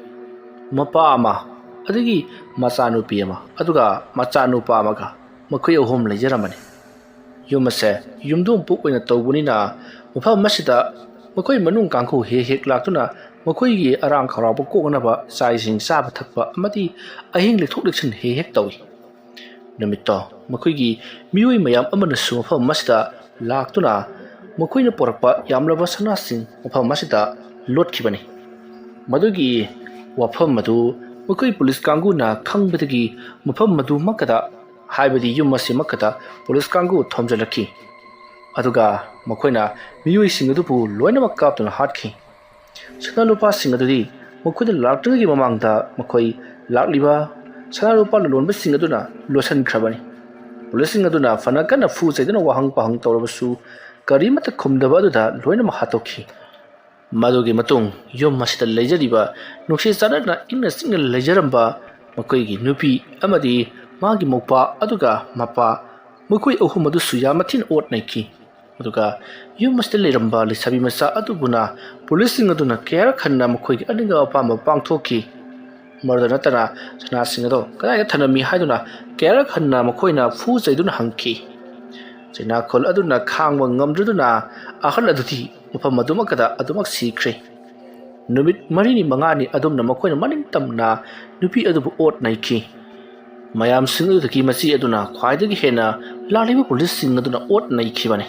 ꯃꯄꯥ ꯑꯃ, ꯑꯗꯒꯤ ꯃꯆꯥꯅꯨꯄꯤ ꯑꯃ, ꯑꯗꯨꯒ ꯃꯆꯥꯅꯨꯄꯥ ꯑꯃꯒ, ꯃꯈꯣꯏ ꯑꯍꯨꯝ ꯂꯩꯖꯔꯝꯕꯅꯤ꯫ ꯌꯨꯝ ꯑꯁꯦ ꯌꯨꯝꯗꯣꯡ ꯄꯨꯛ ꯑꯣꯏꯅ ꯇꯧꯕꯅꯤꯅ, ꯃꯐꯝ ꯑꯁꯤꯗ ꯃꯈꯣꯏ ꯃꯅꯨꯡ ꯀꯥꯡꯕꯨ ꯍꯦꯛ ꯍꯦꯛ ꯂꯥꯛꯇꯨꯅ ꯃꯈꯣꯏꯒꯤ ꯑꯔꯥꯡ ꯈꯧꯔꯥꯡꯕ ꯀꯣꯛꯅꯅꯕ ꯆꯥꯛ ꯏꯁꯤꯡ ꯆꯥꯕ ꯊꯛꯄ ꯑꯃꯗꯤ ꯑꯍꯤꯡ ꯂꯦꯛꯊꯣꯛ ꯂꯦꯛꯁꯤꯟ ꯍꯦꯛ ꯍꯦꯛ ꯇꯧꯏ꯫ ꯅꯨꯃꯤꯠꯇꯣ ꯃꯈꯣꯏꯒꯤ ꯃꯤꯑꯣꯏ ꯃꯌꯥꯝ ꯑꯃꯅꯁꯨ ꯃꯐꯝ ꯑꯁꯤꯗ ꯂꯥꯛꯇꯨꯅ ꯃꯈꯣꯏꯅ ꯄꯨꯔꯛꯄ ꯌꯥꯝꯂꯕ ꯁꯅꯥꯁꯤꯡ ꯃꯐꯝ ꯑꯁꯤꯗ ꯂꯣꯠꯈꯤꯕꯅꯤ꯫ ꯃꯗꯨꯒꯤ ꯋꯥꯐꯝ ꯑꯗꯨ ꯃꯈꯣꯏ ꯄꯨꯂꯤꯁ ꯀꯥꯡꯕꯨꯅ ꯈꯪꯕꯗꯒꯤ ꯃꯐꯝ ꯑꯗꯨꯃꯛꯇꯗ, ꯍꯥꯏꯕꯗꯤ ꯌꯨꯝ ꯑꯁꯤꯃꯛꯇꯗ ꯄꯨꯂꯤꯁ ꯀꯥꯡꯕꯨ ꯊꯣꯝꯖꯤꯜꯂꯛꯈꯤ꯫ ꯑꯗꯨꯒ ꯃꯈꯣꯏꯅ ꯃꯤꯑꯣꯏꯁꯤꯡ ꯑꯗꯨꯕꯨ ꯂꯣꯏꯅꯃꯛ ꯀꯥꯞꯇꯨꯅ ꯍꯥꯠꯈꯤ꯫ ꯁꯅꯥ ꯂꯨꯄꯥꯁꯤꯡ ꯑꯗꯨꯗꯤ ꯃꯈꯣꯏꯅ ꯂꯥꯛꯇ꯭ꯔꯤꯉꯩꯒꯤ ꯃꯃꯥꯡꯗ ꯃꯈꯣꯏ ꯂꯥꯛꯂꯤꯕ ꯁꯅꯥ ꯂꯨꯄꯥ ꯂꯂꯣꯟꯕꯁꯤꯡ ꯑꯗꯨꯅ ꯂꯣꯠꯁꯤꯟꯈ꯭ꯔꯕꯅꯤ꯫ ꯄꯨꯂꯤꯁꯁꯤꯡ ꯑꯗꯨꯅ ꯐꯅ ꯀꯟꯅ ꯐꯨ ꯆꯩꯗꯨꯅ ꯋꯥꯍꯪ ꯄꯥꯍꯪ ꯇꯧꯔꯕꯁꯨ ꯀꯔꯤꯃꯠꯇ ꯈꯨꯝꯗꯕ ꯑꯗꯨꯗ ꯂꯣꯏꯅꯃꯛ ꯍꯥꯠꯇꯣꯛꯈꯤ꯫ ꯃꯗꯨꯒꯤ ꯃꯇꯨꯡ ꯌꯨꯝ ꯑꯁꯤꯗ ꯂꯩꯖꯔꯤꯕ ꯅꯨꯡꯁꯤ ꯆꯥꯟꯅꯅ ꯏꯪꯅ ꯆꯤꯛꯅ ꯂꯩꯖꯔꯝꯕ ꯃꯈꯣꯏꯒꯤ ꯅꯨꯄꯤ ꯑꯃꯗꯤ ꯃꯥꯒꯤ ꯃꯧꯄꯥ ꯑꯗꯨꯒ ꯃꯄꯥ, ꯃꯈꯣꯏ ꯑꯍꯨꯝ ꯑꯗꯨꯁꯨ ꯌꯥꯝꯅ ꯊꯤꯅ ꯑꯣꯠ ꯅꯩꯈꯤ꯫ ꯑꯗꯨꯒ ꯌꯨꯝ ꯑꯁꯤꯗ ꯂꯩꯔꯝꯕ ꯂꯩꯁꯥꯕꯤ ꯃꯆꯥ ꯑꯗꯨꯕꯨꯅ ꯄꯨꯂꯤꯁꯁꯤꯡ ꯑꯗꯨꯅ ꯀꯌꯥꯔꯛ ꯍꯟꯅ ꯃꯈꯣꯏꯒꯤ ꯑꯅꯤꯡꯕ ꯑꯄꯥꯝꯕ ꯄꯥꯡꯊꯣꯛꯈꯤ꯫ ꯃꯗꯨꯗ ꯅꯠꯇꯅ ꯁꯅꯥꯁꯤꯡ ꯑꯗꯣ ꯀꯗꯥꯏꯗ ꯊꯅꯝꯃꯤ ꯍꯥꯏꯗꯨꯅ ꯀꯌꯥꯔꯛ ꯍꯟꯅ ꯃꯈꯣꯏꯅ ꯐꯨ ꯆꯩꯗꯨꯅ ꯍꯪꯈꯤ꯫ ꯆꯩꯅꯥꯈꯣꯜ ꯑꯗꯨꯅ ꯈꯥꯡꯕ ꯉꯝꯗ꯭ꯔꯗꯨꯅ ꯑꯍꯜ ꯑꯗꯨꯗꯤ ꯃꯐꯝ ꯑꯗꯨꯃꯛꯇꯗ ꯑꯗꯨꯃꯛ ꯁꯤꯈ꯭ꯔꯦ꯫ ꯅꯨꯃꯤꯠ ꯃꯔꯤꯅꯤ ꯃꯉꯥꯅꯤ ꯑꯗꯨꯝꯅ ꯃꯈꯣꯏꯅ ꯃꯅꯤꯡ ꯇꯝꯅ ꯅꯨꯄꯤ ꯑꯗꯨꯕꯨ ꯑꯣꯠ ꯅꯩꯈꯤ꯫ ꯃꯌꯥꯝꯁꯤꯡ ꯑꯗꯨꯗꯒꯤ ꯃꯆꯦ ꯑꯗꯨꯅ ꯈ꯭ꯋꯥꯏꯗꯒꯤ ꯍꯦꯟꯅ ꯂꯥꯛꯂꯤꯕ ꯄꯨꯂꯤꯁꯁꯤꯡ ꯑꯗꯨꯅ ꯑꯣꯠ ꯅꯩꯈꯤꯕꯅꯤ꯫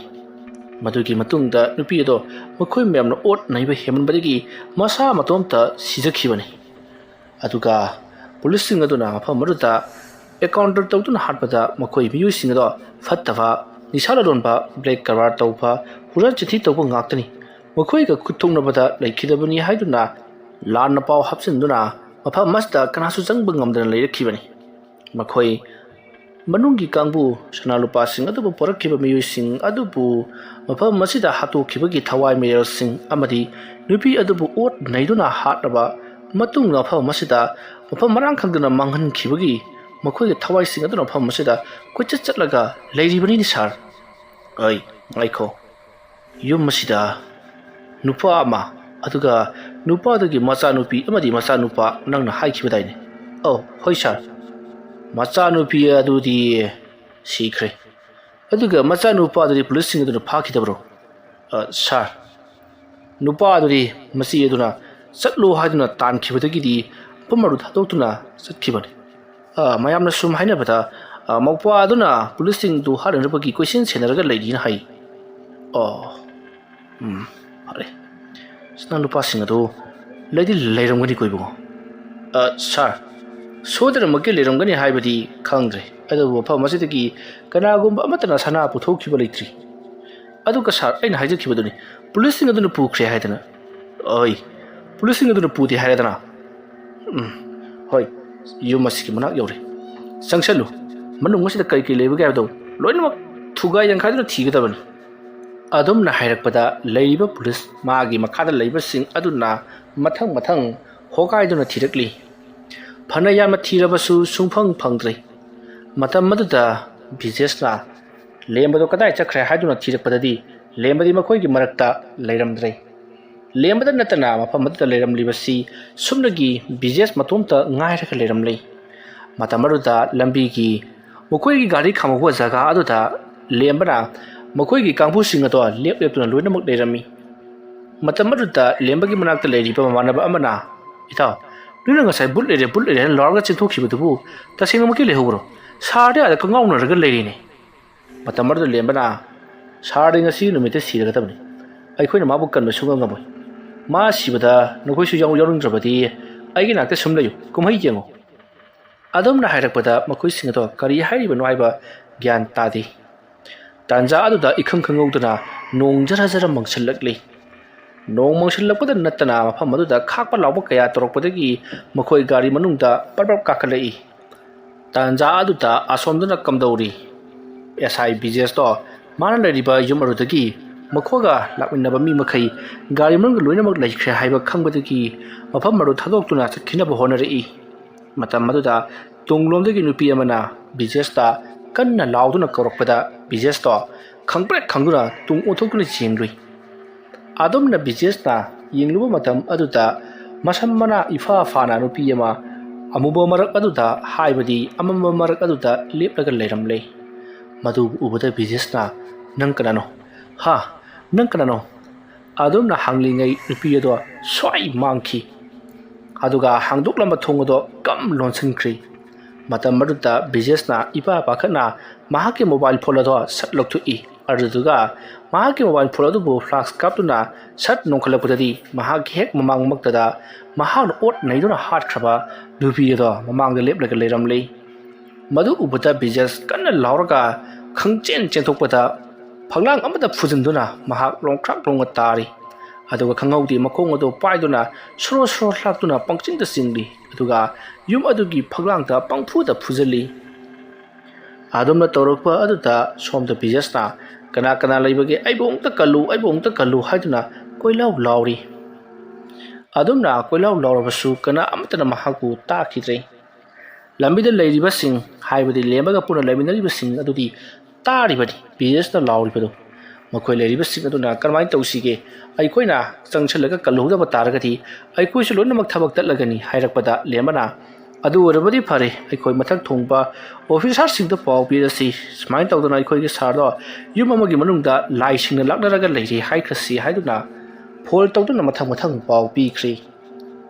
ꯃꯗꯨꯒꯤ ꯃꯇꯨꯡꯗ ꯅꯨꯄꯤ ꯑꯗꯣ ꯃꯈꯣꯏ ꯃꯌꯥꯝꯅ ꯑꯣꯠ ꯅꯩꯕ ꯍꯦꯟꯃꯟꯕꯗꯒꯤ ꯃꯁꯥ ꯃꯇꯣꯝꯇ ꯁꯤꯖꯈꯤꯕꯅꯤ꯫ ꯑꯗꯨꯒ ꯄꯨꯂꯤꯁꯁꯤꯡ ꯑꯗꯨꯅ ꯃꯐꯝ ꯑꯗꯨꯗ ꯑꯦꯟꯀꯥꯎꯟꯇꯔ ꯇꯧꯗꯨꯅ ꯍꯥꯠꯄꯗ ꯃꯈꯣꯏ ꯃꯤꯑꯣꯏꯁꯤꯡ ꯑꯗꯣ ꯐꯠꯇꯕ, ꯅꯤꯁꯥ ꯂꯂꯣꯟꯕ, ꯕ꯭ꯂꯦꯛ ꯀꯔꯕꯥꯔ ꯇꯧꯕ, ꯍꯨꯔꯥꯟ ꯆꯤꯟꯊꯤ ꯇꯧꯕ ꯉꯥꯛꯇꯅꯤ꯫ ꯃꯈꯣꯏꯒ ꯈꯨꯠ ꯊꯣꯛꯅꯕꯗ ꯂꯩꯈꯤꯗꯕꯅꯤ ꯍꯥꯏꯗꯨꯅ ꯂꯥꯟꯅ ꯄꯥꯎ ꯍꯥꯞꯆꯤꯟꯗꯨꯅ ꯃꯐꯝ ꯑꯁꯤꯗ ꯀꯅꯥꯁꯨ ꯆꯪꯕ ꯉꯝꯗꯅ ꯂꯩꯔꯛꯈꯤꯕꯅꯤ꯫ ꯃꯈꯣꯏ ꯃꯅꯨꯡꯒꯤ ꯀꯥꯡꯕꯨ ꯁꯅꯥ ꯂꯨꯄꯥꯁꯤꯡ ꯑꯗꯨꯕꯨ ꯄꯣꯔꯛꯈꯤꯕ ꯃꯤꯑꯣꯏꯁꯤꯡ ꯑꯗꯨꯕꯨ ꯃꯐꯝ ꯑꯁꯤꯗ ꯍꯥꯠꯇꯣꯛꯈꯤꯕꯒꯤ ꯊꯋꯥꯏ ꯃꯤꯔꯦꯜꯁꯤꯡ ꯑꯃꯗꯤ ꯅꯨꯄꯤ ꯑꯗꯨꯕꯨ ꯑꯣꯠ ꯅꯩꯗꯨꯅ ꯍꯥꯠꯂꯕ ꯃꯇꯨꯡꯗ ꯃꯐꯝ ꯑꯁꯤꯗ ꯃꯐꯝ ꯃꯔꯥꯡ ꯈꯪꯗꯅ ꯃꯥꯡꯍꯟꯈꯤꯕꯒꯤ ꯃꯈꯣꯏꯒꯤ ꯊꯋꯥꯏꯁꯤꯡ ꯑꯗꯨꯅ ꯃꯐꯝ ꯑꯁꯤꯗ ꯀꯣꯏꯆꯠ ꯆꯠꯂꯒ ꯂꯩꯔꯤꯕꯅꯤꯅꯦ ꯁꯥꯔ꯫ ꯑꯩ ꯉꯥꯏꯈꯣ꯫ ꯌꯨꯝ ꯑꯁꯤꯗ ꯅꯨꯄꯥ ꯑꯃ, ꯑꯗꯨꯒ ꯅꯨꯄꯥꯗꯨꯒꯤ ꯃꯆꯥꯅꯨꯄꯤ ꯑꯃꯗꯤ ꯃꯆꯥꯅꯨꯄꯥ ꯅꯪꯅ ꯍꯥꯏꯈꯤꯕꯗꯥꯏꯅꯦ? ꯑꯧ, ꯍꯣꯏ ꯁꯥꯔ꯫ ꯃꯆꯥꯅꯨꯄꯤ ꯑꯗꯨꯗꯤ ꯁꯤꯈ꯭ꯔꯦ꯫ ꯑꯗꯨꯒ ꯃꯆꯥꯅꯨꯄꯥꯗꯨꯗꯤ ꯄꯨꯂꯤꯁꯁꯤꯡ ꯑꯗꯨꯅ ꯐꯥꯈꯤꯗꯕ꯭ꯔꯣ? "ꯑ, ꯁꯥꯔ, ꯅꯨꯄꯥꯗꯨꯗꯤ ꯃꯆꯦ ꯑꯗꯨꯅ ꯆꯠꯂꯣ ꯍꯥꯏꯗꯨꯅ ꯇꯥꯟꯈꯤꯕꯗꯒꯤꯗꯤ ꯃꯐꯝ ꯑꯗꯨ ꯊꯥꯗꯣꯛꯇꯨꯅ ꯆꯠꯈꯤꯕꯅꯤ꯫ ꯑ, ꯃꯌꯥꯝꯅ ꯁꯨꯝ ꯍꯥꯏꯅꯕꯗ, ꯑ, ꯃꯧꯄ꯭ꯋꯥ ꯑꯗꯨꯅ ꯄꯨꯂꯤꯁꯁꯤꯡꯗꯨ ꯍꯥꯠꯅꯅꯕꯒꯤ ꯀꯣꯏꯁꯦꯟ ꯁꯦꯟꯅꯔꯒ ꯂꯩꯔꯤꯅ ꯍꯥꯏ꯫" "ꯑꯣ, ꯎꯝ, ꯐꯔꯦ꯫ ꯑꯁ, ꯅꯪ ꯅꯨꯄꯥꯁꯤꯡ ꯑꯗꯨ ꯂꯩꯗꯤ ꯂꯩꯔꯝꯒꯅꯤꯀꯣ, ꯏꯕꯨꯡꯉꯣ?" "ꯑ, ꯁꯥꯔ, ꯁꯣꯏꯗꯅꯃꯛꯀꯤ ꯂꯩꯔꯝꯒꯅꯤ ꯍꯥꯏꯕꯗꯤ ꯈꯪꯗ꯭ꯔꯦ, ꯑꯗꯨꯕꯨ ꯃꯐꯝ ꯑꯁꯤꯗꯒꯤ ꯀꯅꯥꯒꯨꯝꯕ ꯑꯃꯠꯇꯅ ꯁꯅꯥ ꯄꯨꯊꯣꯛꯈꯤꯕ ꯂꯩꯇ꯭ꯔꯤ꯫ ꯑꯗꯨꯒ ꯁꯥꯔ, ꯑꯩꯅ ꯍꯥꯏꯖꯈꯤꯕꯗꯨꯅꯤ, ꯄꯨꯂꯤꯁꯁꯤꯡ ꯑꯗꯨꯅ ꯄꯨꯈ꯭ꯔꯦ ꯍꯥꯏꯗꯅ꯫" "ꯑꯣꯏ, ꯄꯨꯂꯤꯁꯁꯤꯡ ꯑꯗꯨꯅ ꯄꯨꯗꯦ ꯍꯥꯏꯔꯗꯅ?" "ꯎꯝ, ꯍꯣꯏ, ꯌꯨꯝ ꯑꯁꯤꯒꯤ ꯃꯅꯥꯛ ꯌꯧꯔꯦ꯫ ꯆꯪꯁꯜꯂꯨ, ꯃꯅꯨꯡ ꯑꯁꯤꯗ ꯀꯔꯤ ꯀꯔꯤ ꯂꯩꯕꯒꯦ ꯍꯥꯏꯕꯗꯨ ꯂꯣꯏꯅꯃꯛ ꯊꯨꯒꯥꯏ ꯌꯥꯡꯈꯥꯏꯗꯨꯅ ꯊꯤꯒꯗꯕꯅꯤ꯫" ꯑꯗꯨꯝꯅ ꯍꯥꯏꯔꯛꯄꯗ ꯂꯩꯔꯤꯕ ꯄꯨꯂꯤꯁ ꯃꯥꯒꯤ ꯃꯈꯥꯗ ꯂꯩꯕꯁꯤꯡ ꯑꯗꯨꯅ ꯃꯊꯪ ꯃꯊꯪ ꯍꯣꯒꯥꯏꯗꯨꯅ ꯊꯤꯔꯛꯂꯤ꯫ ꯐꯅ ꯌꯥꯝꯅ ꯊꯤꯔꯕꯁꯨ ꯁꯨꯡꯐꯪ ꯐꯪꯗ꯭ꯔꯦ꯫ ꯃꯇꯝ ꯑꯗꯨꯗ ꯕꯤꯖꯦꯁꯅ ꯂꯦꯝꯕꯗꯨ ꯀꯗꯥꯏ ꯆꯠꯈ꯭ꯔꯦ ꯍꯥꯏꯗꯨꯅ ꯊꯤꯔꯛꯄꯗꯗꯤ ꯂꯦꯝꯕꯗꯤ ꯃꯈꯣꯏꯒꯤ ꯃꯔꯛꯇ ꯂꯩꯔꯝꯗ꯭ꯔꯦ꯫ ꯂꯦꯝꯕꯗ ꯅꯠꯇꯅ ꯃꯐꯝ ꯑꯗꯨꯗ ꯂꯩꯔꯝꯂꯤꯕꯁꯤ ꯁꯨꯞꯅꯒꯤ ꯕꯤꯖꯦꯁ ꯃꯇꯣꯝꯇ ꯉꯥꯏꯔꯒ ꯂꯩꯔꯝꯂꯦ꯫ ꯃꯇꯝ ꯑꯗꯨꯗ ꯂꯝꯕꯤꯒꯤ ꯃꯈꯣꯏꯒꯤ ꯒꯥꯔꯤ ꯈꯥꯝꯍꯧꯕ ꯖꯒꯥ ꯑꯗꯨꯗ ꯂꯦꯝꯕꯅ ꯃꯈꯣꯏꯒꯤ ꯀꯥꯡꯕꯨꯁꯤꯡ ꯑꯗꯣ ꯂꯦꯞ ꯂꯦꯞꯇꯨꯅ ꯂꯣꯏꯅꯃꯛ ꯂꯩꯔꯝꯃꯤ꯫ ꯃꯇꯝ ꯑꯗꯨꯗ ꯂꯦꯝꯕꯒꯤ ꯃꯅꯥꯛꯇ ꯂꯩꯔꯤꯕ ꯃꯃꯥꯟꯅꯕ ꯑꯃꯅ, "ꯏꯇꯥꯎ, ꯅꯣꯏꯅ ꯉꯁꯥꯏ ꯕꯨꯠ ꯂꯩꯔꯦ, ꯕꯨꯠ ꯂꯩꯔꯦ ꯍꯥꯏꯅ ꯂꯥꯎꯔꯒ ꯆꯦꯟꯊꯣꯛꯈꯤꯕꯗꯨꯕꯨ ꯇꯁꯦꯡꯅꯃꯛꯀꯤ ꯂꯩꯍꯧꯕ꯭ꯔꯣ? ꯁꯥꯔꯗꯤ ꯑꯥꯗ ꯀꯪꯉꯥꯎꯅꯔꯒ ꯂꯩꯔꯤꯅꯦ꯫" ꯃꯇꯝ ꯑꯗꯨꯗ ꯂꯦꯝꯕꯅ, "ꯁꯥꯔꯗꯤ ꯉꯁꯤ ꯅꯨꯃꯤꯠꯇ ꯁꯤꯔꯒꯗꯕꯅꯤ꯫ ꯑꯩꯈꯣꯏꯅ ꯃꯥꯕꯨ ꯀꯟꯕ ꯁꯨꯡꯉꯝ ꯉꯝꯃꯣꯏ꯫ ꯃꯥ ꯁꯤꯕꯗ ꯅꯈꯣꯏꯁꯨ ꯌꯥꯎ-, ꯌꯥꯎꯅꯤꯡꯗ꯭ꯔꯕꯗꯤ ꯑꯩꯒꯤ ꯅꯥꯛꯇ ꯁꯨꯝ ꯂꯩꯌꯨ, ꯀꯨꯝꯍꯩ ꯌꯦꯡꯉꯨ꯫" ꯑꯗꯨꯝꯅ ꯍꯥꯏꯔꯛꯄꯗ ꯃꯈꯣꯏꯁꯤꯡ ꯑꯗꯣ ꯀꯔꯤ ꯍꯥꯏꯔꯤꯕꯅꯣ ꯍꯥꯏꯕ ꯒ꯭ꯌꯥꯟ ꯇꯥꯗꯦ꯫ ꯇꯥꯟꯖꯥ ꯑꯗꯨꯗ ꯏꯈꯪ ꯈꯪꯍꯧꯗꯅ ꯅꯣꯡ ꯖꯔ ꯖꯔ ꯃꯪꯁꯤꯜꯂꯛꯂꯤ꯫ ꯅꯣꯡ ꯃꯪꯁꯤꯜꯂꯛꯄꯗ ꯅꯠꯇꯅ ꯃꯐꯝ ꯑꯗꯨꯗ ꯈꯥꯛꯄ ꯂꯥꯎꯕ ꯀꯌꯥ ꯇꯧꯔꯛꯄꯗꯒꯤ ꯃꯈꯣꯏ ꯒꯥꯔꯤ ꯃꯅꯨꯡꯗ ꯄꯔꯞ ꯄꯔꯞ ꯀꯥꯈꯠꯂꯛꯏ꯫ ꯇꯥꯟꯖꯥ ꯑꯗꯨꯗ ꯑꯁꯣꯝꯗꯅ ꯀꯝꯗꯧꯔꯤ? ꯑꯦꯁ ꯑꯥꯏ ꯕꯤꯖꯦꯁꯇꯣ ꯃꯥꯅ ꯂꯩꯔꯤꯕ ꯌꯨꯝ ꯑꯗꯨꯗꯒꯤ ꯃꯈꯣꯏꯒ ꯂꯥꯛꯃꯤꯟꯅꯕ ꯃꯤ ꯃꯈꯩ ꯒꯥꯔꯤ ꯃꯅꯨꯡꯗ ꯂꯣꯏꯅꯃꯛ ꯂꯩꯈ꯭ꯔꯦ ꯍꯥꯏꯕ ꯈꯪꯕꯗꯒꯤ ꯃꯐꯝ ꯑꯗꯨ ꯊꯥꯗꯣꯛꯇꯨꯅ ꯆꯠꯈꯤꯅꯕ ꯍꯣꯠꯅꯔꯛꯏ꯫ ꯃꯇꯝ ꯑꯗꯨꯗ ꯇꯨꯡꯂꯣꯝꯗꯒꯤ ꯅꯨꯄꯤ ꯑꯃꯅ ꯕꯤꯖꯦꯁꯇ ꯀꯟꯅ ꯂꯥꯎꯗꯨꯅ ꯀꯧꯔꯛꯄꯗ ꯕꯤꯖꯦꯁꯇꯣ ꯈꯪꯄ꯭ꯔꯦꯛ ꯈꯪꯗꯨꯅ ꯇꯨꯡ ꯑꯣꯟꯊꯣꯛꯇꯨꯅ ꯆꯦꯟꯂꯨꯏ꯫ ꯑꯗꯨꯝꯅ ꯕꯤꯖꯦꯁꯅ ꯌꯦꯡꯂꯨꯕ ꯃꯇꯝ ꯑꯗꯨꯗ ꯃꯁꯝ ꯃꯅꯥ ꯏꯐꯥ ꯐꯥꯅ ꯅꯨꯄꯤ ꯑꯃ ꯑꯃꯨꯕ ꯃꯔꯛ ꯑꯗꯨꯗ, ꯍꯥꯏꯕꯗꯤ ꯑꯃꯝꯕ ꯃꯔꯛ ꯑꯗꯨꯗ ꯂꯦꯞꯂꯒ ꯂꯩꯔꯝꯂꯦ꯫ ꯃꯗꯨ ꯎꯕꯗ ꯕꯤꯖꯦꯁꯅ, "ꯅꯪ ꯀꯅꯥꯅꯣ? ꯍꯥ? ꯅꯪ ꯀꯅꯥꯅꯣ?" ꯑꯗꯨꯝꯅ ꯍꯪꯂꯤꯉꯩ ꯅꯨꯄꯤ ꯑꯗꯣ ꯁ꯭ꯋꯥꯏ ꯃꯥꯡꯈꯤ꯫ ꯑꯗꯨꯒ ꯍꯥꯡꯗꯣꯛꯂꯝꯕ ꯊꯣꯡ ꯑꯗꯣ ꯀꯝ ꯂꯣꯟꯁꯤꯟꯈ꯭ꯔꯤ꯫ ꯃꯇꯝ ꯑꯗꯨꯗ ꯕꯤꯖꯦꯁꯅ ꯏꯄꯥ ꯄꯥꯈꯠꯅ ꯃꯍꯥꯛꯀꯤ ꯃꯣꯕꯥꯏꯜ ꯐꯣꯟ ꯑꯗꯣ ꯁꯠ ꯂꯧꯊꯣꯛꯏ꯫ ꯑꯗꯨꯗꯨꯒ ꯃꯍꯥꯛꯀꯤ ꯃꯣꯕꯥꯏꯜ ꯐꯣꯟ ꯑꯗꯨꯕꯨ ꯐ꯭ꯂꯥꯁ ꯀꯥꯞꯇꯨꯅ ꯁꯠ ꯅꯣꯡꯈꯠꯂꯛꯄꯗꯗꯤ ꯃꯍꯥꯛꯀꯤ ꯍꯦꯛ ꯃꯃꯥꯡꯃꯛꯇꯗ ꯃꯍꯥꯛꯅ ꯑꯣꯠ ꯅꯩꯗꯨꯅ ꯍꯥꯠꯈ꯭ꯔꯕ ꯅꯨꯄꯤ ꯑꯗꯣ ꯃꯃꯥꯡꯗ ꯂꯦꯞꯂꯒ ꯂꯩꯔꯝꯂꯤ꯫ ꯃꯗꯨ ꯎꯕꯗ ꯕꯤꯖꯦꯁ ꯀꯟꯅ ꯂꯥꯎꯔꯒ ꯈꯪꯆꯦꯟ ꯆꯦꯟꯊꯣꯛꯄꯗ ꯐꯛꯂꯥꯡ ꯑꯃꯗ ꯐꯨꯖꯤꯟꯗꯨꯅ ꯃꯍꯥꯛ ꯂꯣꯡꯈ꯭ꯔꯥꯛ ꯂꯣꯡꯉ ꯇꯥꯔꯤ꯫ ꯑꯗꯨꯒ ꯈꯪꯍꯧꯗꯦ ꯃꯈꯣꯡ ꯑꯗꯨ ꯄꯥꯏꯗꯨꯅ ꯁꯣꯔꯣ ꯁꯣꯔꯣ ꯂꯥꯛꯇꯨꯅ ꯄꯪꯆꯤꯡꯗ ꯆꯤꯡꯂꯤ꯫ ꯑꯗꯨꯒ ꯌꯨꯝ ꯑꯗꯨꯒꯤ ꯐꯛꯂꯥꯡꯗ ꯄꯪꯐꯨꯗ ꯐꯨꯖꯜꯂꯤ꯫ ꯑꯗꯨꯝꯅ ꯇꯧꯔꯛꯄ ꯑꯗꯨꯗ ꯁꯣꯝꯗ ꯕꯤꯖꯦꯁꯅ, "ꯀꯅꯥ ꯀꯅꯥ ꯂꯩꯕꯒꯦ? ꯑꯩꯕꯨ ꯑꯃꯨꯛꯇ ꯀꯜꯂꯨ, ꯑꯩꯕꯨ ꯑꯃꯨꯛꯇ ꯀꯜꯂꯨ" ꯍꯥꯏꯗꯨꯅ ꯀꯣꯏꯂꯥꯎ ꯂꯥꯎꯔꯤ꯫ ꯑꯗꯨꯝꯅ ꯀꯣꯏꯂꯥꯎ ꯂꯥꯎꯔꯕꯁꯨ ꯀꯅꯥ ꯑꯃꯠꯇꯅ ꯃꯍꯥꯛꯄꯨ ꯇꯥꯈꯤꯗ꯭ꯔꯦ꯫ ꯂꯝꯕꯤꯗ ꯂꯩꯔꯤꯕꯁꯤꯡ, ꯍꯥꯏꯕꯗꯤ ꯂꯦꯝꯕꯒ ꯄꯨꯟꯅ ꯂꯩꯃꯤꯟꯅꯔꯤꯕꯁꯤꯡ ꯑꯗꯨꯗꯤ ꯇꯥꯔꯤꯕꯅꯤ ꯕꯤꯖꯦꯁꯅ ꯂꯥꯎꯔꯤꯕꯗꯨ꯫ ꯃꯈꯣꯏ ꯂꯩꯔꯤꯕꯁꯤꯡ ꯑꯗꯨꯅ ꯀꯔꯝꯍꯥꯏꯅ ꯇꯧꯁꯤꯒꯦ? ꯑꯩꯈꯣꯏꯅ ꯆꯪꯁꯤꯜꯂꯒ ꯀꯜꯂꯨꯍꯧꯗꯕ ꯇꯥꯔꯒꯗꯤ ꯑꯩꯈꯣꯏꯁꯨ ꯂꯣꯏꯅꯃꯛ ꯊꯕꯛ ꯇꯠꯂꯒꯅꯤ ꯍꯥꯏꯔꯛꯄꯗ ꯂꯦꯝꯕꯅ, "ꯑꯗꯨ ꯑꯣꯏꯔꯕꯗꯤ ꯐꯔꯦ, ꯑꯩꯈꯣꯏ ꯃꯊꯛ ꯊꯣꯡꯕ ꯑꯣꯐꯤꯁꯥꯔꯁꯤꯡꯗ ꯄꯥꯎ ꯄꯤꯔꯁꯤ꯫ ꯁꯨꯃꯥꯏꯅ ꯇꯧꯗꯅ ꯑꯩꯈꯣꯏꯒꯤ ꯁꯥꯔꯗꯣ ꯌꯨꯝ ꯑꯃꯒꯤ ꯃꯅꯨꯡꯗ ꯂꯥꯏꯁꯤꯡꯅ ꯂꯥꯛꯅꯔꯒ ꯂꯩꯔꯦ ꯍꯥꯏꯈ꯭ꯔꯁꯤ" ꯍꯥꯏꯗꯨꯅ ꯐꯣꯟ ꯇꯧꯗꯨꯅ ꯃꯊꯪ ꯃꯊꯪ ꯄꯥꯎ ꯄꯤꯈ꯭ꯔꯤ꯫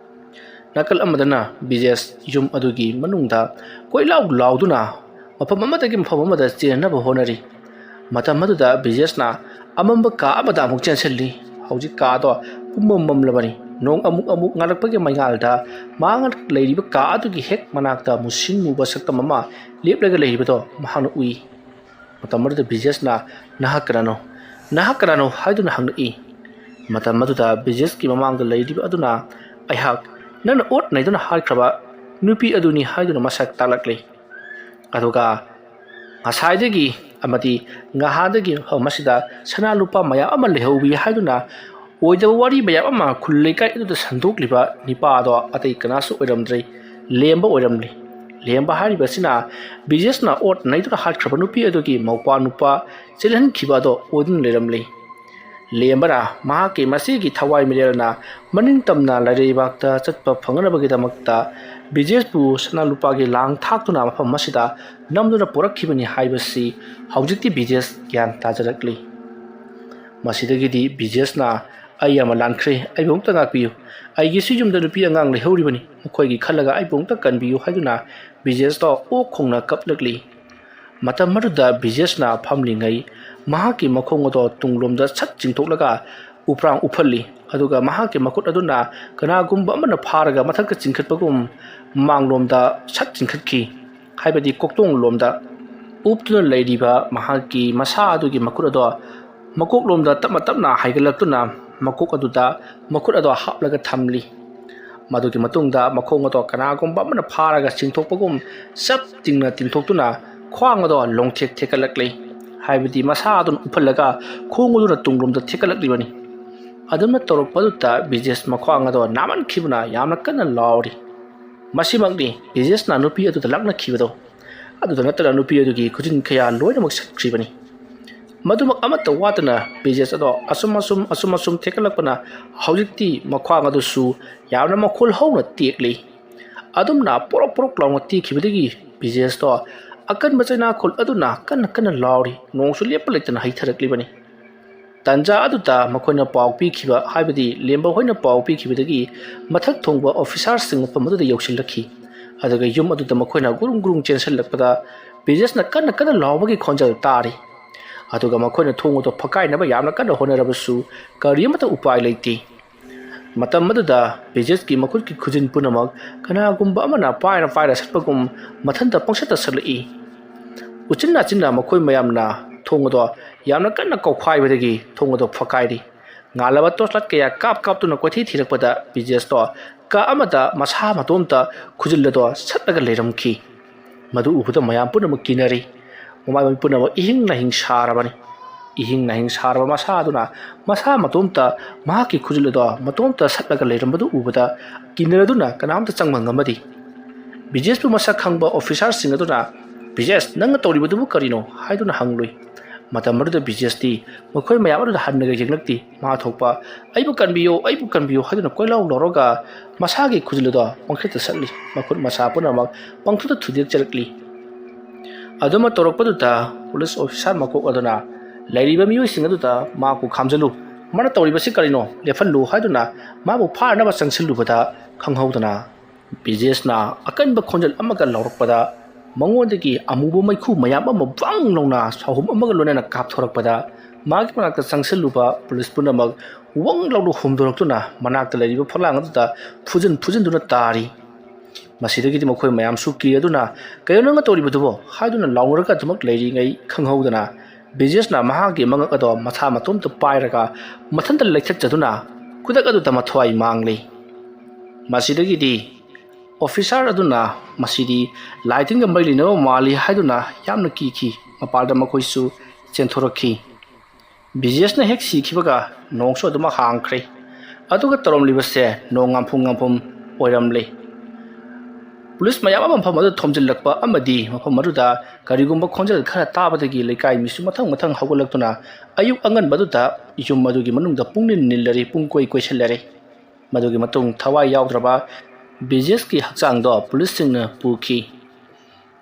ꯅꯥꯀꯜ ꯑꯃꯗꯅ ꯕꯤꯖꯦꯁ ꯌꯨꯝ ꯑꯗꯨꯒꯤ ꯃꯅꯨꯡꯗ ꯀꯣꯏꯂꯥꯎ ꯂꯥꯎꯗꯨꯅ ꯃꯐꯝ ꯑꯃꯗꯒꯤ ꯃꯐꯝ ꯑꯃꯗ ꯆꯦꯟꯅꯕ ꯍꯣꯠꯅꯔꯤ꯫ ꯃꯇꯝ ꯑꯗꯨꯗ ꯕꯤꯖꯦꯁꯅ ꯑꯃꯝꯕ ꯀꯥ ꯑꯃꯗ ꯑꯃꯨꯛ ꯆꯦꯟꯁꯤꯜꯂꯤ꯫ ꯍꯧꯖꯤꯛ ꯀꯥꯗꯣ ꯄꯨꯝꯃꯝ ꯃꯝꯂꯕꯅꯤ꯫ ꯅꯣꯡ ꯑꯃꯨꯛ ꯑꯃꯨꯛ ꯉꯥꯜꯂꯛꯄꯒꯤ ꯃꯩꯉꯥꯜꯗ ꯃꯍꯥꯛꯅ ꯂꯩꯔꯤꯕ ꯀꯥ ꯑꯗꯨꯒꯤ ꯍꯦꯛ ꯃꯅꯥꯛꯇ ꯃꯨꯁꯤꯟ ꯃꯨꯕ ꯁꯛꯇꯝ ꯑꯃ ꯂꯦꯞꯂꯒ ꯂꯩꯔꯤꯕꯗꯣ ꯃꯍꯥꯛꯅ ꯎꯏ꯫ ꯃꯇꯝ ꯑꯗꯨꯗ ꯕꯤꯖꯦꯁꯅ, "ꯅꯍꯥꯛ ꯀꯅꯥꯅꯣ? ꯅꯍꯥꯛ ꯀꯅꯥꯅꯣ?" ꯍꯥꯏꯗꯨꯅ ꯍꯪꯂꯛꯏ꯫ ꯃꯇꯝ ꯑꯗꯨꯗ ꯕꯤꯖꯦꯁꯀꯤ ꯃꯃꯥꯡꯗ ꯂꯩꯔꯤꯕ ꯑꯗꯨꯅ, "ꯑꯩꯍꯥꯛ ꯅꯪꯅ ꯑꯣꯠ ꯅꯩꯗꯨꯅ ꯍꯥꯠꯈ꯭ꯔꯕ ꯅꯨꯄꯤ ꯑꯗꯨꯅꯤ" ꯍꯥꯏꯗꯨꯅ ꯃꯁꯛ ꯇꯥꯛꯂꯛꯂꯤ꯫ ꯑꯗꯨꯒ ꯉꯁꯥꯏꯗꯒꯤ ꯑꯃꯗꯤ ꯉꯍꯥꯟꯗꯒꯤ ꯃꯐꯝ ꯑꯁꯤꯗ ꯁꯅꯥ ꯂꯨꯄꯥ ꯃꯌꯥꯝ ꯑꯃ ꯂꯩꯍꯧꯏ ꯍꯥꯏꯗꯨꯅ ꯑꯣꯏꯗꯕ ꯋꯥꯔꯤ ꯃꯌꯥꯝ ꯑꯃ ꯈꯨꯜ ꯂꯩꯀꯥꯏ ꯑꯗꯨꯗ ꯁꯟꯗꯣꯛꯂꯤꯕ ꯅꯤꯄꯥ ꯑꯗꯣ ꯑꯇꯩ ꯀꯅꯥꯁꯨ ꯑꯣꯏꯔꯝꯗ꯭ꯔꯦ, ꯂꯦꯝꯕ ꯑꯣꯏꯔꯝꯂꯤ꯫ ꯂꯦꯝꯕ ꯍꯥꯏꯔꯤꯕꯁꯤꯅ ꯕꯤꯖꯦꯁꯅ ꯑꯣꯠ ꯅꯩꯗꯨꯅ ꯍꯥꯠꯈ꯭ꯔꯕ ꯅꯨꯄꯤ ꯑꯗꯨꯒꯤ ꯃꯧꯄ꯭ꯋꯥ ꯅꯨꯄꯥ ꯆꯦꯜꯍꯟꯈꯤꯕ ꯑꯗꯣ ꯑꯣꯏꯗꯨꯅ ꯂꯩꯔꯝꯂꯤ꯫ ꯂꯦꯝꯕꯅ ꯃꯍꯥꯛꯀꯤ ꯃꯆꯦꯒꯤ ꯊꯋꯥꯏ ꯃꯤꯔꯦꯜꯅ ꯃꯅꯤꯡ ꯇꯝꯅ ꯂꯥꯏꯔꯩꯕꯥꯛꯇ ꯆꯠꯄ ꯐꯪꯅꯕꯒꯤꯗꯃꯛꯇ ꯕꯤꯖꯦꯁꯄꯨ ꯁꯅꯥ ꯂꯨꯄꯥꯒꯤ ꯂꯥꯡ ꯊꯥꯛꯇꯨꯅ ꯃꯐꯝ ꯑꯁꯤꯗ ꯅꯝꯗꯨꯅ ꯄꯨꯔꯛꯈꯤꯕꯅꯤ ꯍꯥꯏꯕꯁꯤ ꯍꯧꯖꯤꯛꯇꯤ ꯕꯤꯖꯦꯁ ꯒ꯭ꯌꯥꯟ ꯇꯥꯖꯔꯛꯂꯤ꯫ ꯃꯁꯤꯗꯒꯤꯗꯤ ꯕꯤꯖꯦꯁꯅ "ꯑꯩ ꯑꯃ ꯂꯥꯟꯈ꯭ꯔꯦ, ꯑꯩꯕꯨ ꯑꯃꯨꯛꯇ ꯉꯥꯛꯄꯤꯌꯨ, ꯑꯩꯒꯤꯁꯨ ꯌꯨꯝꯗ ꯅꯨꯄꯤ ꯑꯉꯥꯡ ꯂꯩꯍꯧꯔꯤꯕꯅꯤ, ꯃꯈꯣꯏꯒꯤ ꯈꯜꯂꯒ ꯑꯩꯕꯨ ꯑꯃꯨꯛꯇ ꯀꯟꯕꯤꯌꯨ" ꯍꯥꯏꯗꯨꯅ ꯕꯤꯖꯦꯁꯇꯣ ꯑꯣꯛ ꯈꯣꯡꯅ ꯀꯞꯂꯛꯂꯤ꯫ ꯃꯇꯝ ꯑꯗꯨꯗ ꯕꯤꯖꯦꯁꯅ ꯐꯝꯂꯤꯉꯩ ꯃꯍꯥꯛꯀꯤ ꯃꯈꯣꯡ ꯑꯗꯣ ꯇꯨꯡꯂꯣꯝꯗ ꯁꯠ ꯆꯤꯡꯊꯣꯛꯂꯒ ꯎꯄ꯭ꯔꯥꯡ ꯎꯞꯍꯜꯂꯤ꯫ ꯑꯗꯨꯒ ꯃꯍꯥꯛꯀꯤ ꯃꯈꯨꯠ ꯑꯗꯨꯅ ꯀꯅꯥꯒꯨꯝꯕ ꯑꯃꯅ ꯐꯥꯔꯒ ꯃꯊꯛꯇ ꯆꯤꯡꯈꯠꯄꯒꯨꯝ ꯃꯥꯡꯂꯣꯝꯗ ꯁꯠ ꯆꯤꯡꯈꯠꯈꯤ, ꯍꯥꯏꯕꯗꯤ ꯀꯣꯛꯇꯣꯡ ꯂꯣꯝꯗ꯫ ꯎꯞꯇꯨꯅ ꯂꯩꯔꯤꯕ ꯃꯍꯥꯛꯀꯤ ꯃꯁꯥ ꯑꯗꯨꯒꯤ ꯃꯈꯨꯠ ꯑꯗꯣ ꯃꯀꯣꯛꯂꯣꯝꯗ ꯇꯞꯅ ꯇꯞꯅ ꯍꯥꯏꯒꯠꯂꯛꯇꯨꯅ ꯃꯀꯣꯛ ꯑꯗꯨꯗ ꯃꯈꯨꯠ ꯑꯗꯣ ꯍꯥꯞꯂꯒ ꯊꯝꯂꯤ꯫ ꯃꯗꯨꯒꯤ ꯃꯇꯨꯡꯗ ꯃꯈꯣꯡ ꯑꯗꯣ ꯀꯅꯥꯒꯨꯝꯕ ꯑꯃꯅ ꯐꯥꯔꯒ ꯆꯤꯡꯊꯣꯛꯄꯒꯨꯝ ꯆꯞ ꯇꯤꯡꯅ ꯇꯤꯡꯊꯣꯛꯇꯨꯅ ꯈ꯭ꯋꯥꯡ ꯑꯗꯣ ꯂꯣꯡꯊꯦꯛ ꯊꯦꯛꯀꯠꯂꯛꯂꯤ꯫ ꯍꯥꯏꯕꯗꯤ ꯃꯁꯥ ꯑꯗꯨꯅ ꯎꯞꯍꯜꯂꯒ ꯈꯣꯡ ꯑꯗꯨꯅ ꯇꯨꯡꯂꯣꯝꯗ ꯊꯦꯛꯀꯠꯂꯛꯂꯤꯕꯅꯤ꯫ ꯑꯗꯨꯝꯅ ꯇꯧꯔꯛꯄꯗꯨꯗ ꯕꯤꯖꯦꯁ ꯃꯈ꯭ꯋꯥꯡ ꯑꯗꯣ ꯅꯥꯃꯟꯈꯤꯕꯅ ꯌꯥꯝꯅ ꯀꯟꯅ ꯂꯥꯎꯔꯤ꯫ ꯃꯁꯤꯃꯛꯅꯤ ꯕꯤꯖꯦꯁꯅ ꯅꯨꯄꯤ ꯑꯗꯨꯗ ꯂꯛꯅꯈꯤꯕꯗꯣ꯫ ꯑꯗꯨꯗ ꯅꯠꯇꯅ ꯅꯨꯄꯤ ꯑꯗꯨꯒꯤ ꯈꯨꯖꯤꯟ ꯀꯌꯥ ꯂꯣꯏꯅꯃꯛ ꯁꯠꯈ꯭ꯔꯤꯕꯅꯤ꯫ ꯃꯗꯨꯃꯛ ꯑꯃꯠꯇ ꯋꯥꯠꯇꯅ ꯕꯤꯖꯦꯁ ꯑꯗꯣ ꯑꯁꯨꯝ ꯑꯁꯨꯝ ꯑꯁꯨꯝ ꯑꯁꯨꯝ ꯊꯦꯛꯀꯠꯂꯛꯄꯅ ꯍꯧꯖꯤꯛꯇꯤ ꯃꯈ꯭ꯋꯥꯡ ꯑꯗꯨꯁꯨ ꯌꯥꯝꯅ ꯃꯈꯣꯜ ꯍꯧꯅ ꯇꯦꯛꯂꯤ꯫ ꯑꯗꯨꯝꯅ ꯄꯣꯔꯣꯛ ꯄꯣꯔꯣꯛ ꯂꯥꯎꯅ ꯇꯦꯛꯈꯤꯕꯗꯒꯤ ꯕꯤꯖꯦꯁꯇꯣ ꯑꯀꯟꯕ ꯆꯩꯅꯥꯈꯣꯜ ꯑꯗꯨꯅ ꯀꯟꯅ ꯀꯟꯅ ꯂꯥꯎꯔꯤ, ꯅꯣꯡꯁꯨ ꯂꯦꯞꯄ ꯂꯩꯇꯅ ꯍꯩꯊꯔꯛꯂꯤꯕꯅꯤ꯫ ꯇꯟꯖꯥ ꯑꯗꯨꯗ ꯃꯈꯣꯏꯅ ꯄꯥꯎ ꯄꯤꯈꯤꯕ, ꯍꯥꯏꯕꯗꯤ ꯂꯦꯝꯕ ꯍꯣꯏꯅ ꯄꯥꯎ ꯄꯤꯈꯤꯕꯗꯒꯤ ꯃꯊꯛ ꯊꯣꯡꯕ ꯑꯣꯐꯤꯁꯥꯔꯁꯤꯡ ꯃꯐꯝ ꯑꯗꯨꯗ ꯌꯧꯁꯤꯜꯂꯛꯈꯤ꯫ ꯑꯗꯨꯒ ꯌꯨꯝ ꯑꯗꯨꯗ ꯃꯈꯣꯏꯅ ꯒꯨꯔꯨꯡ ꯒꯨꯔꯨꯡ ꯆꯦꯟꯁꯤꯜꯂꯛꯄꯗ ꯕꯤꯖꯦꯁꯅ ꯀꯟꯅ ꯀꯟꯅ ꯂꯥꯎꯕꯒꯤ ꯈꯣꯟꯖꯦꯜ ꯇꯥꯔꯤ꯫ ꯑꯗꯨꯒ ꯃꯈꯣꯏꯅ ꯊꯣꯡ ꯑꯗꯨ ꯐꯛꯀꯥꯏꯅꯕ ꯌꯥꯝꯅ ꯀꯟꯅ ꯍꯣꯠꯅꯔꯕꯁꯨ ꯀꯔꯤ ꯑꯃꯠꯇ ꯎꯄꯥꯏ ꯂꯩꯇꯦ꯫ ꯃꯇꯝ ꯑꯗꯨꯗ ꯕꯤꯖꯦꯁꯀꯤ ꯃꯈꯨꯠꯀꯤ ꯈꯨꯖꯤꯟ ꯄꯨꯝꯅꯃꯛ ꯀꯅꯥꯒꯨꯝꯕ ꯑꯃꯅ ꯄꯥꯏꯔ ꯄꯥꯏꯔ ꯁꯠꯄꯒꯨꯝ ꯃꯊꯟꯇ ꯄꯪꯁꯠꯇ ꯁꯠꯂꯛꯏ꯫ ꯎꯆꯤꯟ ꯅꯥꯆꯤꯟꯅ ꯃꯈꯣꯏ ꯃꯌꯥꯝꯅ ꯊꯣꯡ ꯑꯗꯣ ꯌꯥꯝꯅ ꯀꯟꯅ ꯀꯧꯈꯥꯏꯕꯗꯒꯤ ꯊꯣꯡ ꯑꯗꯣ ꯐꯛꯀꯥꯏꯔꯤ꯫ ꯉꯥꯜꯂꯕ ꯇꯣꯔꯆ ꯂꯥꯏꯠ ꯀꯌꯥ ꯀꯥꯞ ꯀꯥꯞꯇꯨꯅ ꯀꯣꯏꯊꯤ ꯊꯤꯔꯛꯄꯗ ꯕꯤꯖꯦꯁꯇꯣ ꯀꯥ ꯑꯃꯗ ꯃꯁꯥ ꯃꯇꯣꯝꯇ ꯈꯨꯖꯤꯜ ꯑꯗꯣ ꯁꯠꯂꯒ ꯂꯩꯔꯝꯈꯤ꯫ ꯃꯗꯨ ꯎꯕꯗ ꯃꯌꯥꯝ ꯄꯨꯝꯅꯃꯛ ꯀꯤꯅꯔꯤ꯫ ꯃꯃꯥꯏ ꯃꯃꯤꯠ ꯄꯨꯝꯅꯃꯛ ꯏꯍꯤꯡ ꯅꯥꯍꯤꯡ ꯁꯥꯔꯕꯅꯤ꯫ ꯏꯍꯤꯡ ꯅꯥꯍꯤꯡ ꯁꯥꯔꯕ ꯃꯁꯥ ꯑꯗꯨꯅ ꯃꯁꯥ ꯃꯇꯣꯝꯇ ꯃꯍꯥꯛꯀꯤ ꯈꯨꯖꯤꯜ ꯑꯗꯣ ꯃꯇꯣꯝꯇ ꯁꯠꯂꯒ ꯂꯩꯔꯝꯕꯗꯨ ꯎꯕꯗ ꯀꯤꯅꯔꯗꯨꯅ ꯀꯅꯥꯝꯇ ꯆꯪꯕ ꯉꯝꯃꯗꯤ꯫ ꯕꯤꯖꯦꯁꯄꯨ ꯃꯁꯛ ꯈꯪꯕ ꯑꯣꯐꯤꯁꯥꯔꯁꯤꯡ ꯑꯗꯨꯅ, "ꯕꯤꯖꯦꯁ, ꯅꯪꯅ ꯇꯧꯔꯤꯕꯗꯨꯕꯨ ꯀꯔꯤꯅꯣ?" ꯍꯥꯏꯗꯨꯅ ꯍꯪꯂꯨꯏ꯫ ꯃꯇꯝ ꯑꯗꯨꯗ ꯕꯤꯖꯦꯁꯇꯤ ꯃꯈꯣꯏ ꯃꯌꯥꯝ ꯑꯗꯨꯗ ꯍꯟꯅꯒ ꯌꯦꯡꯂꯛꯇꯦ꯫ ꯃꯥ ꯊꯣꯛꯄ, "ꯑꯩꯕꯨ ꯀꯟꯕꯤꯌꯨ, ꯑꯩꯕꯨ ꯀꯟꯕꯤꯌꯨ" ꯍꯥꯏꯗꯨꯅ ꯀꯣꯏꯂꯥꯎ ꯂꯥꯎꯔꯒ ꯃꯁꯥꯒꯤ ꯈꯨꯖꯤꯜ ꯑꯗꯣ ꯄꯪꯊꯠꯇ ꯁꯠꯂꯤ꯫ ꯃꯈꯨꯠ ꯃꯁꯥ ꯄꯨꯝꯅꯃꯛ ꯄꯪꯊꯨꯗ ꯊꯨꯗꯦꯛ ꯆꯔꯛꯂꯤ꯫ ꯑꯗꯨꯃ ꯇꯧꯔꯛꯄꯗꯨꯗ ꯄꯨꯂꯤꯁ ꯑꯣꯐꯤꯁꯥꯔ ꯃꯀꯣꯛ ꯑꯗꯨꯅ ꯂꯩꯔꯤꯕ ꯃꯤꯑꯣꯏꯁꯤꯡ ꯑꯗꯨꯗ, "ꯃꯥꯕꯨ ꯈꯥꯝꯖꯜꯂꯨ, ꯃꯥꯅ ꯇꯧꯔꯤꯕꯁꯤ ꯀꯔꯤꯅꯣ? ꯂꯦꯞꯍꯜꯂꯨ" ꯍꯥꯏꯗꯨꯅ ꯃꯥꯕꯨ ꯐꯥꯅꯕ ꯆꯪꯁꯤꯜꯂꯨꯕꯗ ꯈꯪꯍꯧꯗꯅ ꯕꯤꯖꯦꯁꯅ ꯑꯀꯟꯕ ꯈꯣꯟꯖꯦꯜ ꯑꯃꯒ ꯂꯥꯎꯔꯛꯄꯗ ꯃꯉꯣꯟꯗꯒꯤ ꯑꯃꯨꯕ ꯃꯩꯈꯨ ꯃꯌꯥꯝ ꯑꯃ ꯕꯪ ꯂꯥꯎꯅ ꯁꯥꯍꯨꯝ ꯑꯃꯒ ꯂꯣꯏꯅꯅ ꯀꯥꯞꯊꯣꯔꯛꯄꯗ ꯃꯥꯒꯤ ꯃꯅꯥꯛꯇ ꯆꯪꯁꯤꯜꯂꯨꯕ ꯄꯨꯂꯤꯁ ꯄꯨꯝꯅꯃꯛ ꯋꯪ ꯂꯥꯎꯅ ꯍꯨꯝꯗꯣꯔꯛꯇꯨꯅ ꯃꯅꯥꯛꯇ ꯂꯩꯔꯤꯕ ꯐꯛꯂꯥꯡ ꯑꯗꯨꯗ ꯐꯨꯖꯤꯟ ꯐꯨꯖꯤꯟꯗꯨꯅ ꯇꯥꯔꯤ꯫ ꯃꯁꯤꯗꯒꯤꯗꯤ ꯃꯈꯣꯏ ꯃꯌꯥꯝꯁꯨ ꯀꯤꯔꯗꯨꯅ, "ꯀꯩꯅꯣ ꯅꯪꯅ ꯇꯧꯔꯤꯕꯗꯨꯕꯣ?" ꯍꯥꯏꯗꯨꯅ ꯂꯥꯎꯅꯔꯒ ꯑꯗꯨꯃꯛ ꯂꯩꯔꯤꯉꯩ ꯈꯪꯍꯧꯗꯅ ꯕꯤꯖꯦꯁꯅ ꯃꯍꯥꯛꯀꯤ ꯃꯉꯛ ꯑꯗꯣ ꯃꯁꯥ ꯃꯇꯣꯝꯇ ꯄꯥꯏꯔꯒ ꯃꯊꯟꯇ ꯂꯩꯊꯠꯆꯗꯨꯅ ꯈꯨꯗꯛ ꯑꯗꯨꯗ ꯃꯊ꯭ꯋꯥꯏ ꯃꯥꯡꯂꯤ꯫ ꯃꯁꯤꯗꯒꯤꯗꯤ ꯑꯣꯐꯤꯁꯥꯔ ꯑꯗꯨꯅ ꯃꯁꯤꯗꯤ ꯂꯥꯏ ꯇꯤꯟꯒ ꯃꯔꯤ ꯂꯩꯅꯕ ꯃꯥꯜꯂꯤ ꯍꯥꯏꯗꯨꯅ ꯌꯥꯝꯅ ꯀꯤꯈꯤ꯫ ꯃꯄꯥꯟꯗ ꯃꯈꯣꯏꯁꯨ ꯆꯦꯟꯊꯣꯔꯛꯈꯤ꯫ ꯕꯤꯖꯦꯁꯅ ꯍꯦꯛ ꯁꯤꯈꯤꯕꯒ ꯅꯣꯡꯁꯨ ꯑꯗꯨꯃꯛ ꯍꯥꯡꯈ꯭ꯔꯦ꯫ ꯑꯗꯨꯒ ꯇꯧꯔꯝꯂꯤꯕꯁꯦ ꯅꯣꯡ ꯉꯥꯝꯐꯨꯝ ꯉꯥꯝꯐꯨꯝ ꯑꯣꯏꯔꯝꯂꯦ꯫ ꯄꯨꯂꯤꯁ ꯃꯌꯥꯝ ꯑꯃ ꯃꯐꯝ ꯑꯗꯨꯗ ꯊꯣꯝꯖꯤꯜꯂꯛꯄ ꯑꯃꯗꯤ ꯃꯐꯝ ꯑꯗꯨꯗ ꯀꯔꯤꯒꯨꯝꯕ ꯈꯣꯟꯖꯦꯜ ꯈꯔ ꯇꯥꯕꯗꯒꯤ ꯂꯩꯀꯥꯏ ꯃꯤꯁꯨ ꯃꯊꯪ ꯃꯊꯪ ꯍꯧꯒꯠꯂꯛꯇꯨꯅ ꯑꯌꯨꯛ ꯑꯉꯟꯕꯗꯨꯗ ꯌꯨꯝ ꯑꯗꯨꯒꯤ ꯃꯅꯨꯡꯗ ꯄꯨꯡꯅꯤꯜ ꯅꯤꯜꯂꯔꯦ, ꯄꯨꯡ ꯀꯣꯏ ꯀꯣꯏꯁꯤꯜꯂꯔꯦ꯫ ꯃꯗꯨꯒꯤ ꯃꯇꯨꯡ ꯊꯋꯥꯏ ꯌꯥꯎꯗ꯭ꯔꯕ ꯕꯤꯖꯦꯁꯀꯤ ꯍꯛꯆꯥꯡꯗꯣ ꯄꯨꯂꯤꯁꯁꯤꯡꯅ ꯄꯨꯈꯤ꯫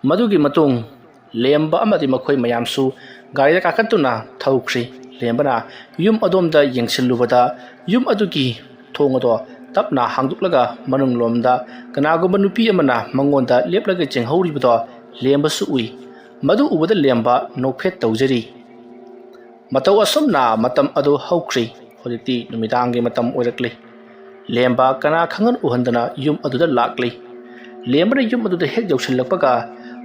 ꯃꯗꯨꯒꯤ ꯃꯇꯨꯡ ꯂꯦꯝꯕ ꯑꯃꯗꯤ ꯃꯈꯣꯏ ꯃꯌꯥꯝꯁꯨ ꯒꯥꯔꯤꯗ ꯀꯥꯈꯠꯇꯨꯅ ꯊꯧꯈ꯭ꯔꯤ꯫ ꯂꯦꯝꯕꯅ ꯌꯨꯝ ꯑꯗꯣꯝꯗ ꯌꯦꯡꯁꯤꯜꯂꯨꯕꯗ ꯌꯨꯝ ꯑꯗꯨꯒꯤ ꯊꯣꯡ ꯑꯗꯣ ꯇꯞꯅ ꯍꯥꯡꯗꯣꯛꯂꯒ ꯃꯅꯨꯡꯂꯣꯝꯗ ꯀꯅꯥꯒꯨꯝꯕ ꯅꯨꯄꯤ ꯑꯃꯅ ꯃꯉꯣꯟꯗ ꯂꯦꯞꯂꯒ ꯌꯦꯡꯍꯧꯔꯤꯕꯗꯣ ꯂꯦꯝꯕꯁꯨ ꯎꯏ꯫ ꯃꯗꯨ ꯎꯕꯗ ꯂꯦꯝꯕ ꯅꯣꯛꯐꯦꯠ ꯇꯧꯖꯔꯤ꯫ ꯃꯇꯧ ꯑꯁꯨꯝꯅ ꯃꯇꯝ ꯑꯗꯨ ꯍꯧꯈ꯭ꯔꯤ꯫ ꯍꯧꯖꯤꯛꯇꯤ ꯅꯨꯃꯤꯗꯥꯡꯒꯤ ꯃꯇꯝ ꯑꯣꯏꯔꯛꯂꯤ꯫ ꯂꯦꯝꯕ ꯀꯅꯥ ꯈꯪꯍꯟ ꯎꯍꯟꯗꯅ ꯌꯨꯝ ꯑꯗꯨꯗ ꯂꯥꯛꯂꯤ꯫ ꯂꯦꯝꯕꯅ ꯌꯨꯝ ꯑꯗꯨꯗ ꯍꯦꯛ ꯌꯧꯁꯤꯜꯂꯛꯄꯒ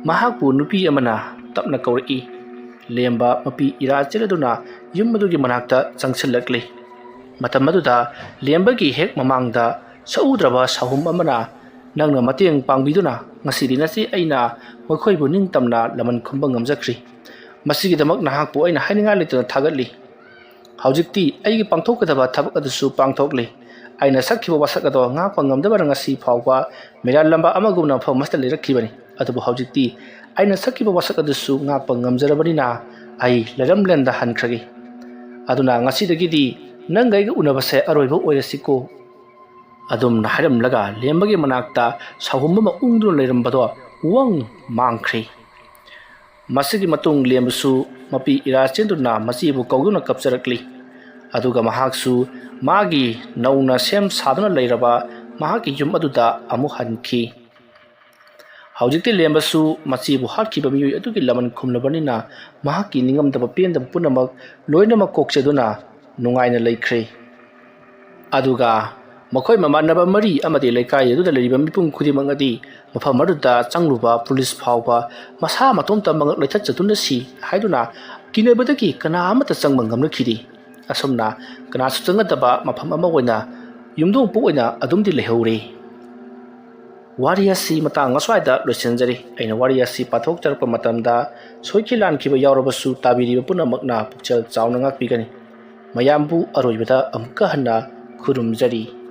ꯃꯍꯥꯛꯄꯨ ꯅꯨꯄꯤ ꯑꯃꯅ ꯇꯞꯅ ꯀꯧꯔꯛꯏ꯫ ꯂꯦꯝꯕ ꯃꯄꯤ ꯏꯔꯥ ꯆꯦꯜꯂꯗꯨꯅ ꯌꯨꯝ ꯑꯗꯨꯒꯤ ꯃꯅꯥꯛꯇ ꯆꯪꯁꯤꯜꯂꯛꯂꯤ꯫ ꯃꯇꯝ ꯑꯗꯨꯗ ꯂꯦꯝꯕꯒꯤ ꯍꯦꯛ ꯃꯃꯥꯡꯗ ꯁꯛꯎꯗ꯭ꯔꯕ ꯁꯥꯍꯨꯝ ꯑꯃꯅ ꯅꯪꯅ ꯃꯇꯦꯡ ꯄꯥꯡꯕꯤꯗꯨꯅ ꯉꯁꯤꯗꯤ ꯅꯆꯦ ꯑꯩꯅ ꯃꯈꯣꯏꯕꯨ ꯅꯤꯡꯇꯝꯅ ꯂꯃꯟ ꯈꯨꯝꯕ ꯉꯝꯖꯈ꯭ꯔꯤ꯫ ꯃꯁꯤꯒꯤꯗꯃꯛ ꯅꯍꯥꯛꯄꯨ ꯑꯩꯅ ꯍꯥꯏꯅꯤꯡꯉꯥꯏ ꯂꯩꯇꯅ ꯊꯥꯒꯠꯂꯤ꯫ ꯍꯧꯖꯤꯛꯇꯤ ꯑꯩꯒꯤ ꯄꯥꯡꯊꯣꯛꯀꯗꯕ ꯊꯕꯛ ꯑꯗꯨꯁꯨ ꯄꯥꯡꯊꯣꯛꯂꯤ꯫ ꯑꯩꯅ ꯁꯛꯈꯤꯕ ꯋꯥꯁꯛ ꯑꯗꯣ ꯉꯥꯛꯄ ꯉꯝꯗꯕꯅ ꯉꯁꯤ ꯐꯥꯎꯕ ꯃꯤꯔꯥꯜꯂꯝꯕ ꯑꯃꯒꯨꯝꯅ ꯃꯐꯝ ꯑꯁꯤꯗ ꯂꯩꯔꯛꯈꯤꯕꯅꯤ꯫ ꯑꯗꯨꯕꯨ ꯍꯧꯖꯤꯛꯇꯤ ꯑꯩꯅ ꯁꯛꯈꯤꯕ ꯋꯥꯁꯛ ꯑꯗꯨꯁꯨ ꯉꯥꯛꯄ ꯉꯝꯖꯔꯕꯅꯤꯅ ꯑꯩ ꯂꯩꯔꯝꯂꯦꯟꯗ ꯍꯟꯈ꯭ꯔꯒꯦ꯫ ꯑꯗꯨꯅ ꯉꯁꯤꯗꯒꯤꯗꯤ ꯅꯪꯒ ꯑꯩꯒ ꯎꯅꯕꯁꯦ ꯑꯔꯣꯏꯕ ꯑꯣꯏꯔꯁꯤꯀꯣ꯫ ꯑꯗꯨꯝꯅ ꯍꯥꯏꯔꯝꯂꯒ ꯂꯦꯝꯕꯒꯤ ꯃꯅꯥꯛꯇ ꯁꯥꯍꯨꯝ ꯑꯃ ꯎꯪꯗꯨꯅ ꯂꯩꯔꯝꯕꯗꯣ ꯋꯪ ꯃꯥꯡꯈ꯭ꯔꯦ꯫ ꯃꯁꯤꯒꯤ ꯃꯇꯨꯡ ꯂꯦꯝꯕꯁꯨ ꯃꯄꯤ ꯏꯔꯥ ꯆꯦꯟꯗꯨꯅ ꯃꯆꯦꯕꯨ ꯀꯧꯗꯨꯅ ꯀꯞꯆꯔꯛꯂꯤ꯫ ꯑꯗꯨꯒ ꯃꯍꯥꯛꯁꯨ ꯃꯥꯒꯤ ꯅꯧꯅ ꯁꯦꯝ ꯁꯥꯗꯨꯅ ꯂꯩꯔꯕ ꯃꯍꯥꯛꯀꯤ ꯌꯨꯝ ꯑꯗꯨꯗ ꯑꯃꯨꯛ ꯍꯟꯈꯤ꯫ ꯍꯧꯖꯤꯛꯇꯤ ꯂꯦꯝꯕꯁꯨ ꯃꯆꯦꯕꯨ ꯍꯥꯠꯈꯤꯕ ꯃꯤꯑꯣꯏ ꯑꯗꯨꯒꯤ ꯂꯃꯟ ꯈꯨꯝꯂꯕꯅꯤꯅ ꯃꯍꯥꯛꯀꯤ ꯅꯤꯡꯉꯝꯗꯕ ꯄꯦꯟꯗꯕ ꯄꯨꯝꯅꯃꯛ ꯂꯣꯏꯅꯃꯛ ꯀꯣꯛꯆꯗꯨꯅ ꯅꯨꯡꯉꯥꯏꯅ ꯂꯩꯈ꯭ꯔꯦ꯫ ꯑꯗꯨꯒ ꯃꯈꯣꯏ ꯃꯃꯥꯟꯅꯕ ꯃꯔꯤ ꯑꯃꯗꯤ ꯂꯩꯀꯥꯏ ꯑꯗꯨꯗ ꯂꯩꯔꯤꯕ ꯃꯤꯄꯨꯝ ꯈꯨꯗꯤꯡꯃꯛꯅꯗꯤ ꯃꯐꯝ ꯑꯗꯨꯗ ꯆꯪꯂꯨꯕ ꯄꯨꯂꯤꯁ ꯐꯥꯎꯕ ꯃꯁꯥ ꯃꯇꯣꯝꯇ ꯃꯉꯛ ꯂꯩꯊꯠꯆꯗꯨꯅ ꯁꯤ ꯍꯥꯏꯗꯨꯅ ꯀꯤꯅꯕꯗꯒꯤ ꯀꯅꯥ ꯑꯃꯠꯇ ꯆꯪꯕ ꯉꯝꯂꯛꯈꯤꯗꯦ꯫ ꯑꯁꯨꯝꯅ ꯀꯅꯥꯁꯨ ꯆꯪꯅꯗꯕ ꯃꯐꯝ ꯑꯃ ꯑꯣꯏꯅ ꯌꯨꯝꯊꯣꯡ ꯄꯨ ꯑꯣꯏꯅ ꯑꯗꯨꯝꯗꯤ ꯂꯩꯍꯧꯔꯦ꯫ ꯋꯥꯔꯤ ꯑꯁꯤ ꯃꯇꯥꯡ ꯑꯁ꯭ꯋꯥꯏꯗ ꯂꯣꯏꯁꯤꯟꯖꯔꯤ꯫ ꯑꯩꯅ ꯋꯥꯔꯤ ꯑꯁꯤ ꯄꯥꯊꯣꯛꯆꯔꯛꯄ ꯃꯇꯝꯗ ꯁꯣꯏꯈꯤ ꯂꯥꯟꯈꯤꯕ ꯌꯥꯎꯔꯕꯁꯨ ꯇꯥꯕꯤꯔꯤꯕ ꯄꯨꯝꯅꯃꯛꯅ ꯄꯨꯛꯆꯦꯜ ꯆꯥꯎꯅ ꯉꯥꯛꯄꯤꯒꯅꯤ꯫ ꯃꯌꯥꯝꯕꯨ ꯑꯔꯣꯏꯕꯗ ꯑꯃꯨꯛꯀ ꯍꯟꯅ ꯈꯨꯔꯨꯝꯖꯔꯤ꯫